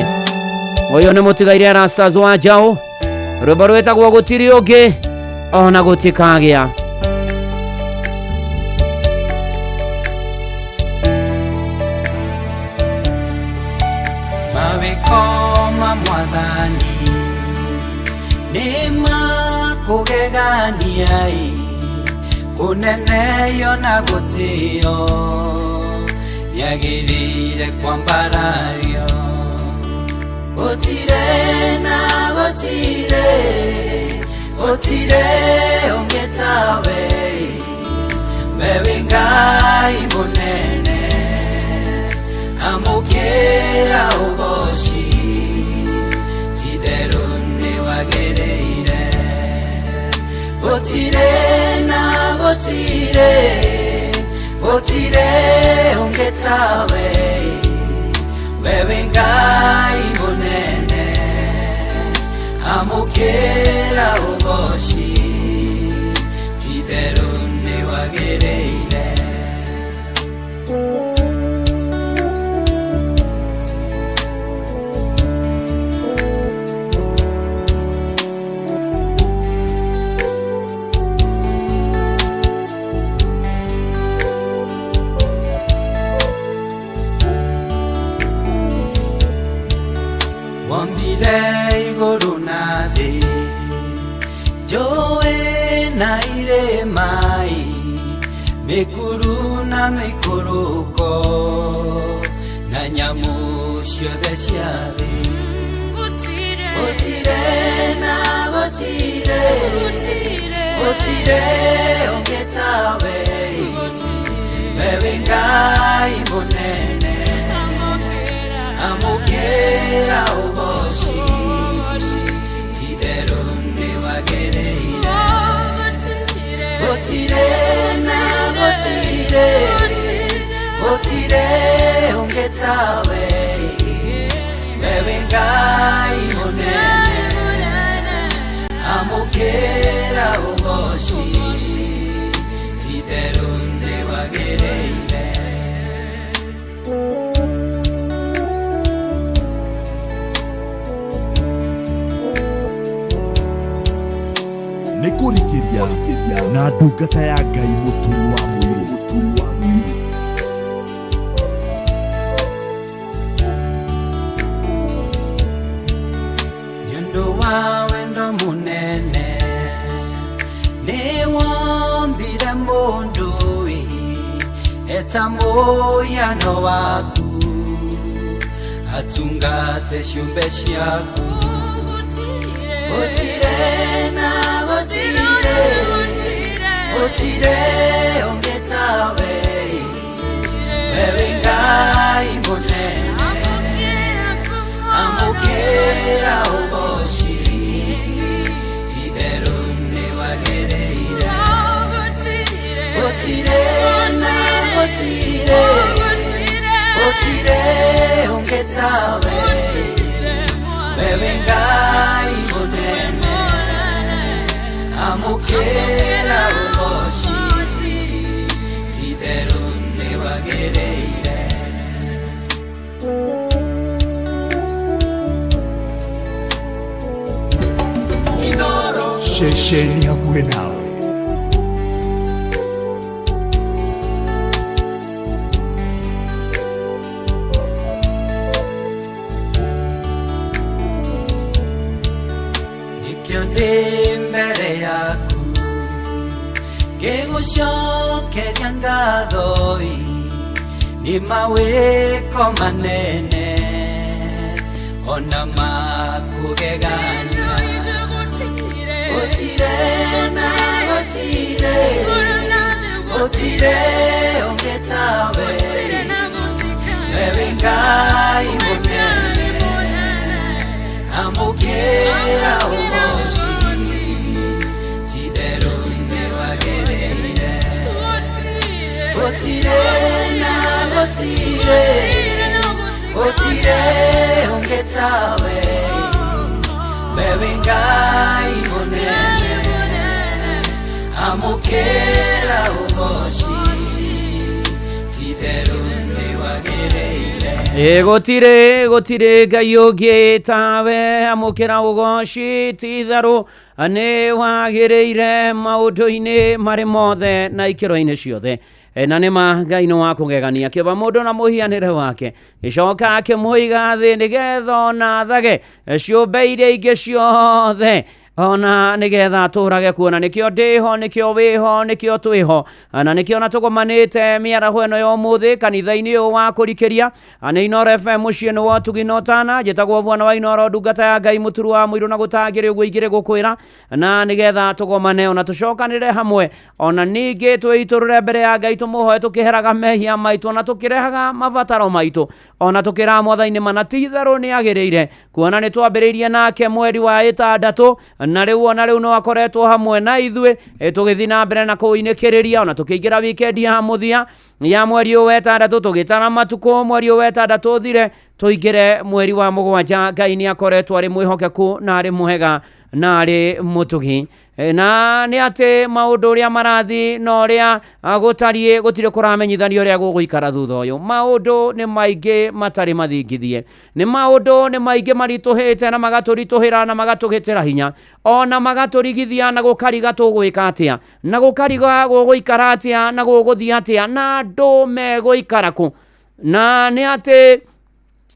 Ũyũ nĩ mũtigaire Erastus wa Njaũ, rwĩmbo rwĩtagwo gũtirĩ ũngĩ ona gũtikagĩa. Mawĩko ma Mwathani nĩ makũgegania ĩ, kũneneyo na gũtĩo nĩagĩrĩire kwambarario. Gũtirĩ na gũtirĩ, gũtirĩ ũngĩ tawe, we wĩ Ngai mũnene, amũkĩra ũgoci, ti-itherũ nĩwagĩrĩire. Gũtirĩ na gũtirĩ, gũtirĩ ũngĩ tawe, we wĩ Ngai mũnene, amũkĩra ũgoci, ti-itherũ nĩwagĩrĩire. Wombire igũrũ na thĩ, njũĩ na irĩma, mĩkuru na mĩikũrũko, na nyamũ ciothe cia thĩ. Gũtirĩ na gũtirĩ, gũtirĩ ũngĩ tawe, we wĩ Ngai mũnene, amũkĩra ũgoci, ti-itherũ nĩwagĩrĩire. Gũtirĩ na gũtirĩ, gũtirĩ ũngĩ tawe, we wĩ Ngai mũnene, amũkĩra ũgoci, ti-itherũ nĩwagĩrĩire. Nĩ kũrikĩria na ndungata ya Ngai Mũturi wa Mũirũ. Nĩ ũndũ wa wendo mũnene nĩwombire mũndũ ĩ, eta mũhiano waku, atungate ciũmbe ciaku. Gũtirĩ na gũtirĩ, gũtirĩ ũngĩ tawe, we wĩ Ngai mũnene, amũkĩra ũgoci, ti-itherũ nĩwagĩrĩire. Gũtirĩ na gũtirĩ, gũtirĩ ũngĩ tawe, we wĩ Ngai mũnene, amũkĩra ũgoci, ti-itherũ nĩwagĩrĩire. Ceceni hakuhĩ nawe. Nĩkĩo ndĩ mbere yaku ngĩgũcokeria ngatho ĩ, nĩ mawĩko manene ona makũgegania. Gũtirĩ na gũtirĩ, gũtirĩ ũngĩ tawe, we wĩ Ngai mũnene, amũkĩra ũgoci, ti-itherũ nĩwagĩrĩire. Gũtirĩ na gũtirĩ, gũtirĩ ũngĩ tawe, we wĩ Ngai mũnene, amũkĩra ũgoci, ti-itherũ nĩwagĩrĩire. Ĩ gũtirĩ gũtirĩ Ngai ũngĩ tawe, amũkĩra ũgoci ti itherũ nĩ wagĩrĩire maũndũ-inĩ marĩ mothe na ikĩro-inĩ ciothe. Na nĩ ma Ngai nĩ wa kũgegania, kĩba mũndũ na mũhianĩre wake, gĩcoka akĩmũiga thĩ nĩgetha ona athage ciũmbe iria ingĩ ciothe, ona nĩgetha atũrage kuona. Nĩkĩo ndĩho, nĩkĩo wĩho, nĩkĩo twĩho, na nĩkĩo na tũgomanĩte mĩaraho ĩno ya ũmũthĩ kanitha-inĩ ũyũ wa kũrikĩria nĩ Inooro FM, mũciĩ nĩ wa ũtugi na ũtana. Njĩtagwo Bwana wa Inooro, ndungata ya Ngai, mũturu wa mũirũ na gũtangĩrĩ ũguo ingĩrĩ gũkwĩra, na nĩgetha tũgomane ona tũcokanĩre hamwe, ona ningĩ twĩitũrũre mbere ya Ngai, tũmũhoe tũkĩheraga mehia maitũ, ona tũkĩrehaga mabataro maitũ, ona tũkĩraga Mwathani mana ti itherũ nĩ agĩrĩire, kuona nĩ twambĩrĩirie nake mweri wa ĩtandatũ, na rĩu ona rĩu no akoretwo hamwe na ithuĩ tũgĩthiĩ na mbere na kũinĩkĩrĩria, ona tũkĩingĩra wikendi ya mũthia ya mweri ũyũ wa ĩtandatũ, tũgĩtara matukũ mweri ũyũ wa ĩtandatũ ũthire tũingĩre mweri wa mũgwanja. Ngai nĩ akoretwo arĩ mwĩhokeku na arĩ mwega na arĩ mũtugi, na nĩ atĩ maũndũ ũrĩa marathiĩ na ũrĩa gũtariĩ gũtirĩ kũramenyithanio ũrĩa gũgũikara thutha ũyũ. Maũndũ nĩ maingĩ matarĩ mathingithie, nĩ maũndũ nĩ maingĩ maritũhĩte na magatũritũhĩra na magatũgĩtĩra hinya, ona magatũrigithia na gũkariga tũgwĩka atĩa, na gũkariga gũgũikara atĩa, na gũgũthiĩ atĩa, na andũ megũikara kũ. Na nĩ atĩ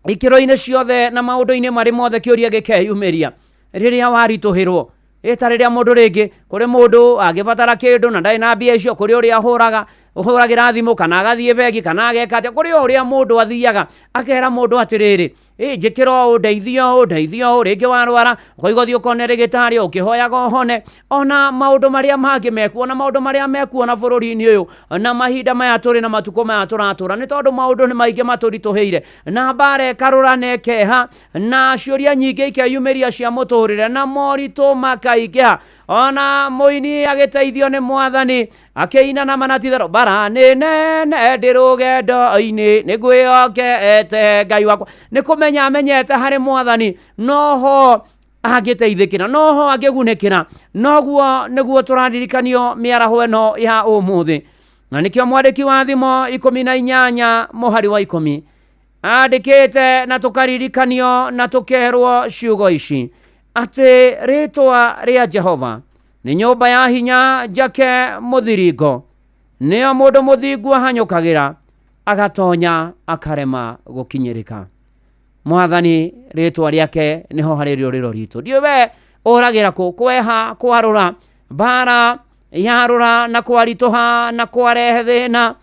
ikĩro-inĩ ciothe na maũndũ-inĩ marĩ mothe kĩũria gĩkeyumĩria rĩrĩa waritũhĩrwo. Ĩta rĩrĩa mũndũ rĩngĩ, kũrĩ mũndũ angĩbatara kĩndũ na ndarĩ na mbia icio, kũrĩ ũrĩa ũhũragĩra thimũ kana agathiĩ bengi kana ageka atĩa, kũrĩ ũrĩa mũndũ athiaga akera mũndũ atĩrĩrĩ, njĩkĩra ũũ, ndeithia ũũ, ndeithia ũũ. Rĩngĩ warwara ũkoiga ũthiĩ ũkone rĩgĩtarĩ, ũkĩhoyaga ũhone. Ona maũndũ marĩa mangĩ mekuo, na maũndũ marĩa mekuo na bũrũri-inĩ ũyũ, na mahinda maya tũrĩ na matukũ maya tũratũra, nĩ tondũ maũndũ nĩ maingĩ matũritũhĩire, na mbara ĩkarũra na ĩkeha, na ciũria nyingĩ ikeyumĩria cia mũtũrĩre, na moritũ makaingĩha. Ona mũini agĩteithio nĩ Mwathani akĩina na manatitherũ, mbara nĩ nene ndĩ rũgendo-inĩ, nĩ ngwĩhokete Ngai wakwa. Nĩ kũmenya amenyete harĩ Mwathani noho angĩteithĩkĩra, noho angĩgunĩkĩra. Noguo nĩguo tũraririkanio mĩaraho ĩno ya ũmũthĩ, na nĩkĩo mwandĩki wa thimo 18 mũhari wa 10 andĩkĩte na tũkaririkanio na tũkerwo ciugo ici, atĩ rĩtwa rĩa Jehova nĩ nyũmba ya hinya njake mũthiringo, nĩyo mũndũ mũthingu ahanyũkagĩra agatonya akarema gũkinyĩrĩka. Mwathani rĩtwa rĩake nĩho harĩ rĩũrĩro ritũ. Ndiũĩ we ũragĩra kũ, kweha kwarũra, mbara yarũra na kwaritũha na kwarehe thĩna,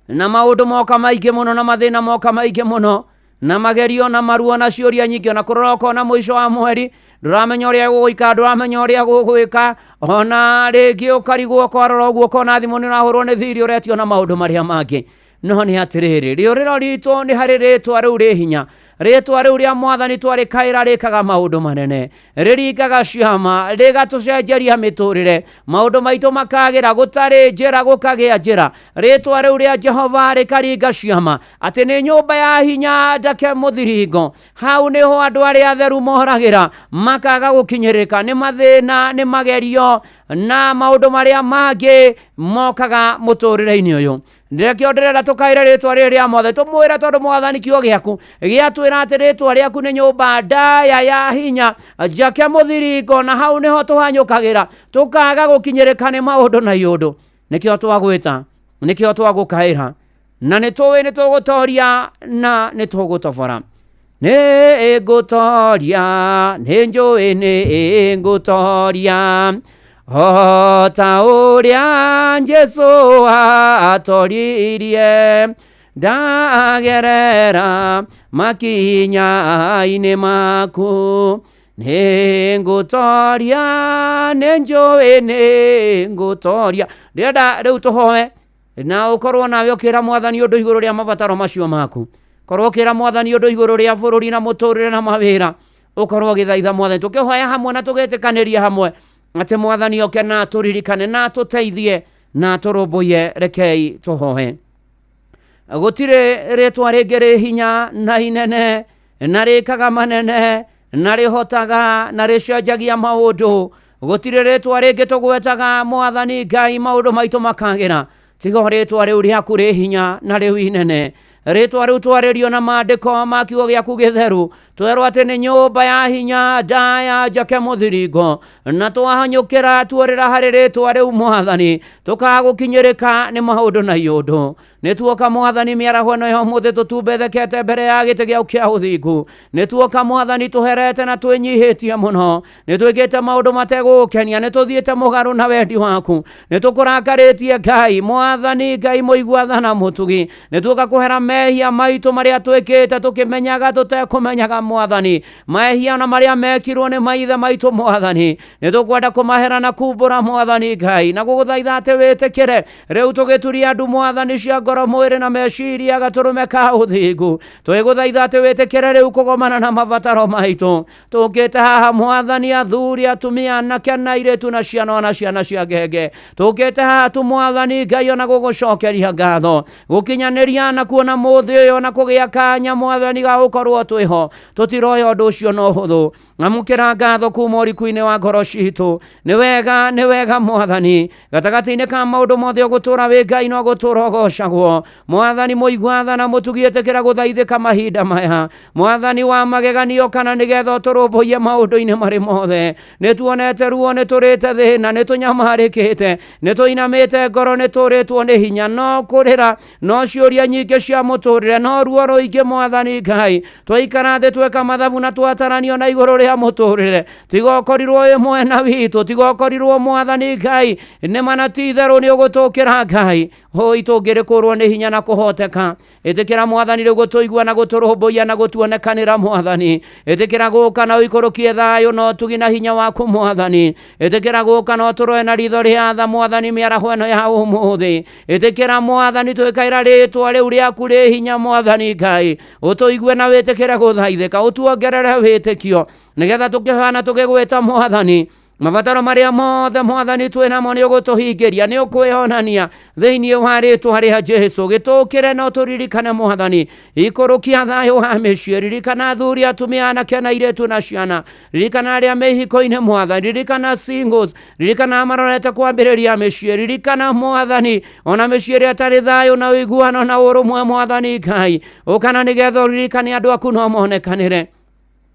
na maũndũ moka maingĩ mũno, na mathĩna moka maingĩ mũno, na magerio na maruo na ciũria nyingĩ, ona kũrora ũkona mũico wa mweri ndũramenya ũrĩa gũgũikara, ndũramenya ũrĩa gũgwĩka, ona rĩngĩ ũkarigwo ũkarora ũguo ũkona thimũ nĩ ũrahũrwo nĩ thiri ũretio na maũndũ marĩa mangĩ. No nĩ atĩrĩrĩ, rĩũrĩro ritũ nĩ harĩ rĩtwa rĩu rĩ hinya, rĩtwa rĩu rĩa Mwathani twarĩkaĩra rĩkaga maũndũ manene, rĩringaga ciama, rĩgatũcenjeria mĩtũrĩre, maũndũ maitũ makagĩra, gũtarĩ njĩra gũkagĩa njĩra. Rĩtwa rĩu rĩa Jehova rĩkaringa ciama, atĩ nĩ nyũmba ya hinya njake mũthiringo, hau nĩho andũ arĩa atheru moragĩra makaga gũkinyĩrĩka nĩ mathĩna, nĩ magerio na maũndũ marĩa mangĩ mokaga mũtũrĩre-inĩ ũyũ. Nĩkĩo ndĩrenda tũkaĩre rĩtwa rĩrĩ rĩa Mwathani, tũmwĩre tondũ Mwathani kiugo gĩaku gĩatwĩra atĩ rĩtwa rĩaku nĩ nyũmba ndaya ya hinya njake mũthiringo, na hau nĩho tũhanyũkagĩra tũkaga gũkinyĩrĩka nĩ maũndũ na iũndũ. Nĩkĩo twagwĩta, nĩkĩo twagũkaĩra, na nĩ tũĩ nĩ tũgũtoria na nĩ tũgũtobora. Nĩ ngũtoria, nĩ njũĩ nĩ ngũtoria, o ta ũrĩa Jesũ atoririe, ndagerera makinya-inĩ maku. Nĩ ngũtoria, nĩ njũĩ nĩ ngũtoria. Ndĩrenda rĩu tũhoe na ũkorwo nawe ũkĩra Mwathani ũndũ igũrũ rĩa mabataro macio maku, korwo ũkĩra Mwathani ũndũ igũrũ rĩa bũrũri na mũtũrĩre na mawĩra, ũkorwo ũgĩthaitha Mwathani, tũkĩhoya hamwe na tũgĩtĩkanĩria hamwe atĩ Mwathani oke na atũririkane na atũteithie na atũrũmbũiye. Rekei tũhoe. Gũtirĩ rĩtwa rĩngĩ rĩ hinya na inene na rĩkaga manene na rĩhotaga na rĩcenjagia maũndũ. Gũtirĩ rĩtwa rĩngĩ tũgwetaga Mwathani Ngai maũndũ maitũ makagĩra, tiga rĩtwa rĩu rĩaku rĩ hinya na rĩu inene, Rĩtwa rĩu twarĩrio na maandĩko ma kiugo gĩaku gĩtheru, twerwo atĩ nĩ nyũmba ya hinya ndaya njake mũthiringo, na twahanyũkĩra tuorĩra harĩ rĩtwa rĩu Mwathani, tũkagũkinyĩrĩka nĩ maũndũ na iũndũ. Nĩ tuoka Mwathani mĩaraho ĩno ya ũmũthĩ tũtumbethekete mbere ya gĩtĩ gĩaku kĩa ũthingu. Nĩ tuoka Mwathani tũherete na twĩnyihĩtie mũno, nĩ twĩkĩte maũndũ mategũgũkenia, nĩ tũthiĩte mũgarũ na wendi waku, nĩ tũkũrakarĩtie Ngai. Mwathani Ngai mũigua tha na mũtugi, nĩ tuoka kũhera mehia maitũ marĩa twĩkĩte tũkĩmenyaga tũtekũmenyaga Mwathani, mehia na marĩa mekirwo nĩ maithe maitũ Mwathani, nĩ tũkwenda kũmahera na kumbũra Mwathani Ngai, na gũgũthaitha atĩ wĩtĩkĩre rĩu tũgĩturia andu Mwathani cia ngoro mwĩrĩ na meciria gatũrũme ka ũthingu. Twĩgũthaitha atĩ wĩtĩkĩre rĩu kũgomana na mabataro maitũ. Tũkĩte haha Mwathani, athuri, atumia, anake na airĩtu, na ciana ona ciana cia ngenge, tũkĩte haha tu Mwathani Ngai ona gũgũcokeria ngatho, gũkinyanĩria na kuona mũthĩ ũyũ na kũgĩa kanya Mwathani ga gũkorwo twĩho. Tũtiroya ũndũ ũcio na ũhũthũ. Amũkĩra ngatho kuma ũriku-inĩ wa ngoro citũ. Nĩ wega, nĩ wega Mwathani, gatagatĩ-inĩ ka maũndũ mothe ũgũtũra wĩ Ngai na ũgũtũra ũgocagwo. Mwathani mũigua tha na mũtugi, ĩtĩkĩra gũthaithĩka mahinda maya. Mwathani wa mageganio, kana nĩgetha ũtũrũmbũiye maũndũ-inĩ marĩ mothe. Nĩ tuonete ruo, nĩ tũrĩte thĩna, nĩ tũnyamarĩkĩte, nĩ tũinamĩte ngoro, nĩ tũrĩtwo nĩ hinya, no kũrĩra, no ciũria nyingĩ cia mũtũrĩre, no ruo rũingĩ Mwathani Ngai. Twaikara thĩ tweka mathabu na twataranio na igũrũ rĩa mũtũrĩre, tiga ũkorirwo wĩ mwena witũ, tiga ũkorirwo Mwathani Ngai nĩ mana, ti itherũ nĩ ũgũtũkĩra Ngai. Hũi tũngĩrĩkũrwo nĩ hinya na kũhoteka. Ĩtĩkĩra Mwathani rĩu gũtũigua na gũtũrũmbũiya na gũtuonekanĩra Mwathani. Ĩtĩkĩra gũka na ũikũrũkie thayũ na ũtugi na hinya waku Mwathani. Ĩtĩkĩra gũka na ũtũroe na ritho rĩa tha Mwathani mĩaraho ĩno ya ũmũthĩ. Ĩtĩkĩra Mwathani twĩkaĩra rĩtwa rĩu rĩaku rĩ hinya Mwathani Ngai, ũtũigue na wĩtĩkĩre gũthaithĩka, ũtuongerere wĩtĩkio nĩgetha tũkĩhana tũgĩgwĩta Mwathani. Mabataro marĩa mothe Mwathani twĩnamo nĩ ũgũtũhingĩria, nĩ ũkwĩonania thĩinĩ wa rĩtwa rĩa Jesu. Gĩtũkĩre na ũtũririkane Mwathani, ikũrũkia thayũ wa mĩciĩ, ririkana athuri, atumia, anake na airĩtu na ciana, ririkana arĩa me ihiko-inĩ Mwathani, ririkana singles, ririkana marorete kwambĩrĩria mĩciĩ, ririkana Mwathani ona mĩciĩ ĩrĩa ĩtarĩ thayũ na ũiguano na ũrũmwe Mwathani Ngai, ũkana nĩgetha ũririkane andũ aku no monekanĩre,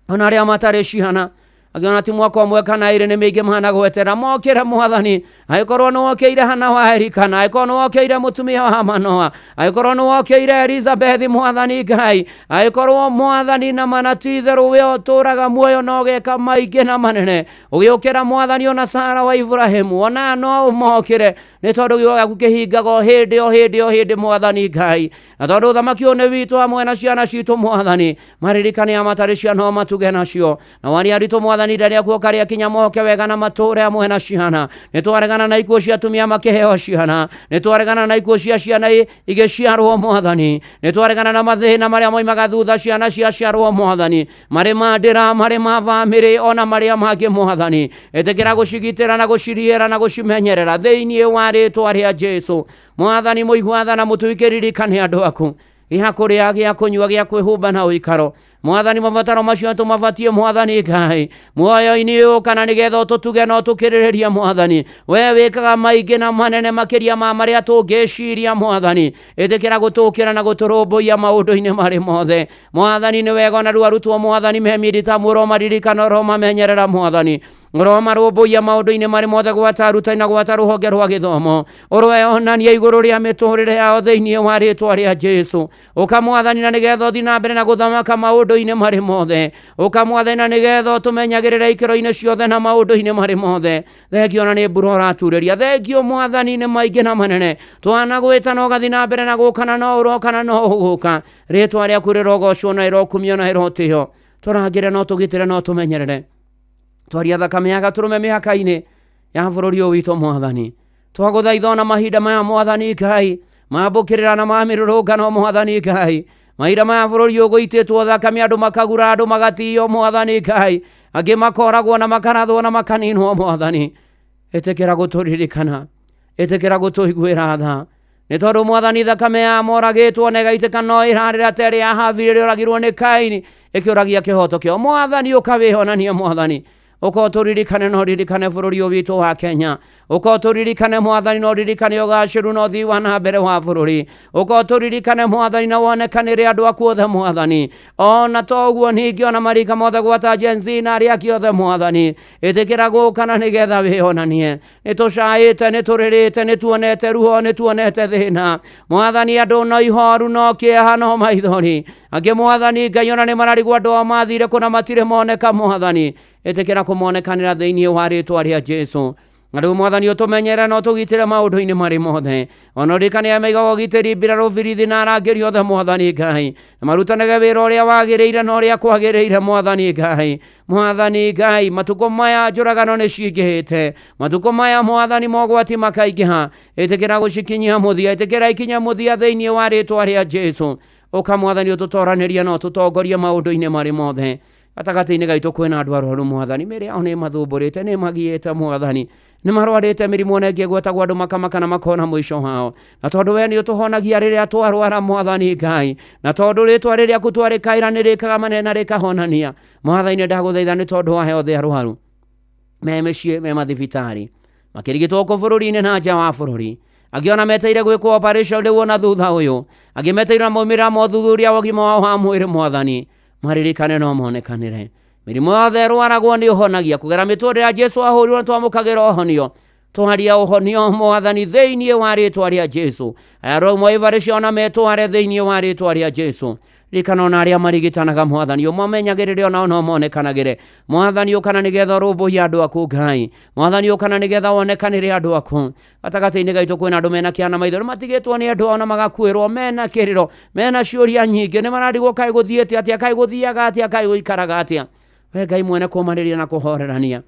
ona arĩa matarĩ ciana angĩona ti mwaka ũmwe kana ĩrĩ nĩ mĩingĩ mahana gwetera mokĩre Mwathani. Angĩkorwo nĩ wokĩire Hana wa Elikana, angĩkorwo nĩ wokĩire mũtumia wa Manoa, angĩkorwo nĩ wokĩire Elizabeth Mwathani Ngai, angĩkorwo Mwathani na mana ti itherũ we ũtũraga muoyo na ũgeka maingĩ na manene, ũgĩũkĩra Mwathani ona Sara wa Ibrahimu, ona no ũmokĩre, nĩ tondũ kiugo gĩaku kĩhingaga o hĩndĩ o hĩndĩ o hĩndĩ Mwathani Ngai. Na tondũ ũthamaki ũyũ nĩ witũ hamwe na ciana citũ Mwathani, maririkane a matarĩ ciana o matuge nacio, na wani aritũ Mwathani rĩrĩa kuoka rĩa kinya moke wega na matũre hamwe na ciana. Nĩ twaregana na ikuũ cia atumia makĩheo ciana, nĩ twaregana na ikuũ cia ciana igĩciarwo Mwathani, nĩ twaregana na mathĩna marĩa moimaga thutha ciana ciaciarwo Mwathani, marĩ ma ndĩra, marĩ ma bamĩrĩ ona marĩa mangĩ Mwathani. Ĩtĩkĩra gũcigitĩra na gũciriĩra na gũcimenyerera thĩinĩ wa rĩtwa rĩa Jesu. Mwathani mũigua tha na mũtugi, ririkane andũ aku, gĩa kũrĩa, gĩa kũnyua, gĩa kwĩhumba na ũikaro Mwathani, mabataro macio tũmabatie Mwathani Ngai muoyo-inĩ ũyũ, kana nĩgetha ũtũtuge na ũtũkĩrĩrĩrie Mwathani. We wĩkaga maingĩ na manene makĩria ma marĩa tũngĩciria Mwathani. Ĩtĩkĩra gũtũkĩra na gũtũrũmbũiya maũndũ-inĩ marĩ mothe Mwathani. Nĩ wega ona rĩu arutwo Mwathani me miritamu, ũromaririkana, ũromamenyerera Mwathani, ũromarũmbũiya maũndũ-inĩ marĩ mothe, gwata arutani na gwata rũhonge rwa gĩthomo, ũroyonania igũrũ rĩa mĩtũrĩre yao thĩinĩ wa rĩtwa rĩa Jesu. Ũka Mwathani na nĩgetha ũthiĩ na mbere na gũthamaka maũndũ-inĩ marĩ mothe. Ũka Mwathani na nĩgetha ũtũmenyagĩrĩre ikĩro-inĩ ciothe na maũndũ-inĩ marĩ mothe. Thengio na nĩ mbura ũraturĩria, thengio Mwathani nĩ maingĩ na manene twanagwĩta na ũgathiĩ na mbere na gũka, na no ũroka na no ũgũka. Rĩtwa rĩaku rĩrogocwo na rĩrokumio na rĩrotĩo. Tũrangĩre no tũgitĩre no tũmenyerere, twaria thakame ya gatũrũme mĩhaka-inĩ ya bũrũri ũyũ witũ Mwathani. Twagũthaitha ona mahinda maya Mwathani Ngai mambũkĩrĩra na mamĩrũrũngano Mwathani Ngai, mahinda maya bũrũri ũgũitĩtwo thakame, andũ makagura, andũ magatio Mwathani Ngai, angĩ makoragwo na makarathwo na makaninwo Mwathani. Ĩtĩkĩra gũtũririkana, ĩtĩkĩra gũtũiguĩra tha, nĩ tondũ Mwathani thakame ya moragĩtwo na ĩgaitĩka no ĩrarĩra ta ĩrĩa ya Habili ĩrĩa ĩragirwo nĩ Kaini ĩkĩũragia kĩhoto kĩao. Mwathani ũka wĩonanie Mwathani, Ũka ũtũririkane na ũririkane bũrũri ũyũ witũ wa Kenya. Ũka ũtũririkane mwathani na ũririkane ũgacĩru na ũthii wa na mbere wa bũrũri. Ũka ũtũririkane mwathani na wonekanĩre andũ aku othe mwathani. Ona to ũguo ningĩ ona marika mothe gwata Gen Z na arĩa angĩ othe mwathani. Ĩtĩkĩra gũka na nĩgetha wĩonanie. Nĩtũcaĩte, nĩtũrĩrĩte, nĩtuonete ruo, nĩtuonete thĩna. Mwathani andũ no ihoru no kĩeha no maithori. Angĩ mwathani Ngai ona nĩmararigwo andũ ao mathire kũna matirĩ moneka mwathani. Ĩtĩkĩra kũmonekanĩra thĩinĩ wa rĩtwa rĩa Jesu. Na rĩu mwathani ũtũmenyere na ũtũgitĩre maũndũ-inĩ marĩ mothe. Ona ũririkane arĩa maigaga ũgitĩri mbirarũ birithi na arangĩri othe mwathani Ngai. Na marutanage wĩra ũrĩa wagĩrĩire na ũrĩa kwagĩrĩire mwathani Ngai. Mwathani Ngai, matukũ maya njũragano nĩ cingĩhĩte. Matukũ maya mwathani mogwati makaingĩha. Ĩtĩkĩra gũcikinyia mũthia, ĩtĩkĩra ikinya mũthia thĩinĩ wa rĩtwa rĩa Jesu. Ũka mwathani ũtũtoranĩrie na ũtũtongorie maũndũ-inĩ marĩ mothe. Gatagatĩ-inĩ gaitũ kwĩna andũ arwaru mwathani, mĩĩrĩ yao nĩ mathumbũrĩte, nĩ magiĩte mwathani, nĩ marwarĩte mĩrimũ ona ĩngĩ ĩgwetagwo andũ makamaka na makona mũico wao. Na tondũ we nĩ ũtũhonagia rĩrĩa twarwara mwathani Ngai, na tondũ rĩtwa rĩrĩa rĩaku twarĩkaĩra nĩ rĩkaga manene na rĩkahonania mwathani, nĩ ndagũthaitha nĩ tondũ wa othe arwaru me mĩciĩ, me mathibitarĩ, makĩrigitwo gũkũ bũrũri-inĩ na nja wa bũrũri. Angĩ ona meteire gwĩkwo operation rĩu ona thutha ũyũ, angĩ meteire maumĩrĩra ma ũthuthuria wa ũgima wao wa mwĩrĩ mwathani, maririkane no monekanĩre. Mĩrimũ yothe ĩrwaragwo nĩ ũhonagia kũgera mĩtũrĩre ya Jesu ahũrirwo na twamũkagĩra ũhonio. Twaria ũhonio mwathani thĩinĩ wa rĩtwa rĩa Jesu. Aya arwaru ibarĩ ciao na metware thĩinĩ wa rĩtwa rĩa Jesu. Ririkana ona arĩa marigitanaga mwathani, ũmamenyagĩrĩre onao no monekanagĩre. Mwathani ũkana nĩgetha ũrũmbũiye andũ aku Ngai. Mwathani ũkana nĩgetha wonekanĩre andũ aku. Gatagatĩ-inĩ gaitũ kwĩna andũ mena kĩana maitho, nĩmatigĩtwo nĩ andũ ao na magakuĩrwo, mena kĩrĩro, mena ciũria nyingĩ, nĩmararigwo kaĩ gũthiĩte atĩa, kaĩ gũthiaga atĩa, kaĩ gũikaraga atĩa. We Ngai mwene kũmanĩria na kũhorerania.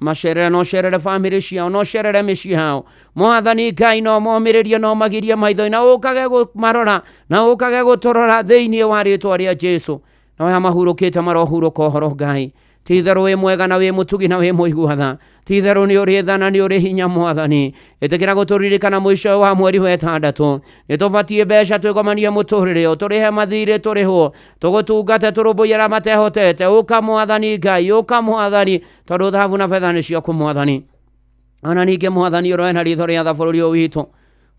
Macerere no cerere bamĩrĩ ciao, no cerere mĩciĩ yao. Mwathani Ngai no momĩrĩrie no magirie maitho na ũkage kũmarora na ũkage gũtũrora thĩinĩ wa rĩtwa rĩa Jesu. Na aya mahurũkĩte marohurũka ũhoro Ngai. Ti itherũ wĩ mwega na wĩ mũtugi na wĩ mũigua tha. Ti itherũ nĩ ũrĩ tha na nĩ ũrĩ hinya mwathani. Ĩtĩkĩra gũtũririkana mũico wa mweri wa ĩtandatũ. Nĩ tũbatiĩ mbeca twĩgomanie mũtũrĩre ũyũ, tũrĩhe mathirĩ tũrĩhwo, tũgũtungate tũrũmbũiye arĩa matehotete. Ũka mwathani Ngai, ũka mwathani, tondũ thahabu na betha nĩ ciaku mwathani. Ona ningĩ mwathani ũroe na ritho rĩa tha bũrũri ũyũ witũ.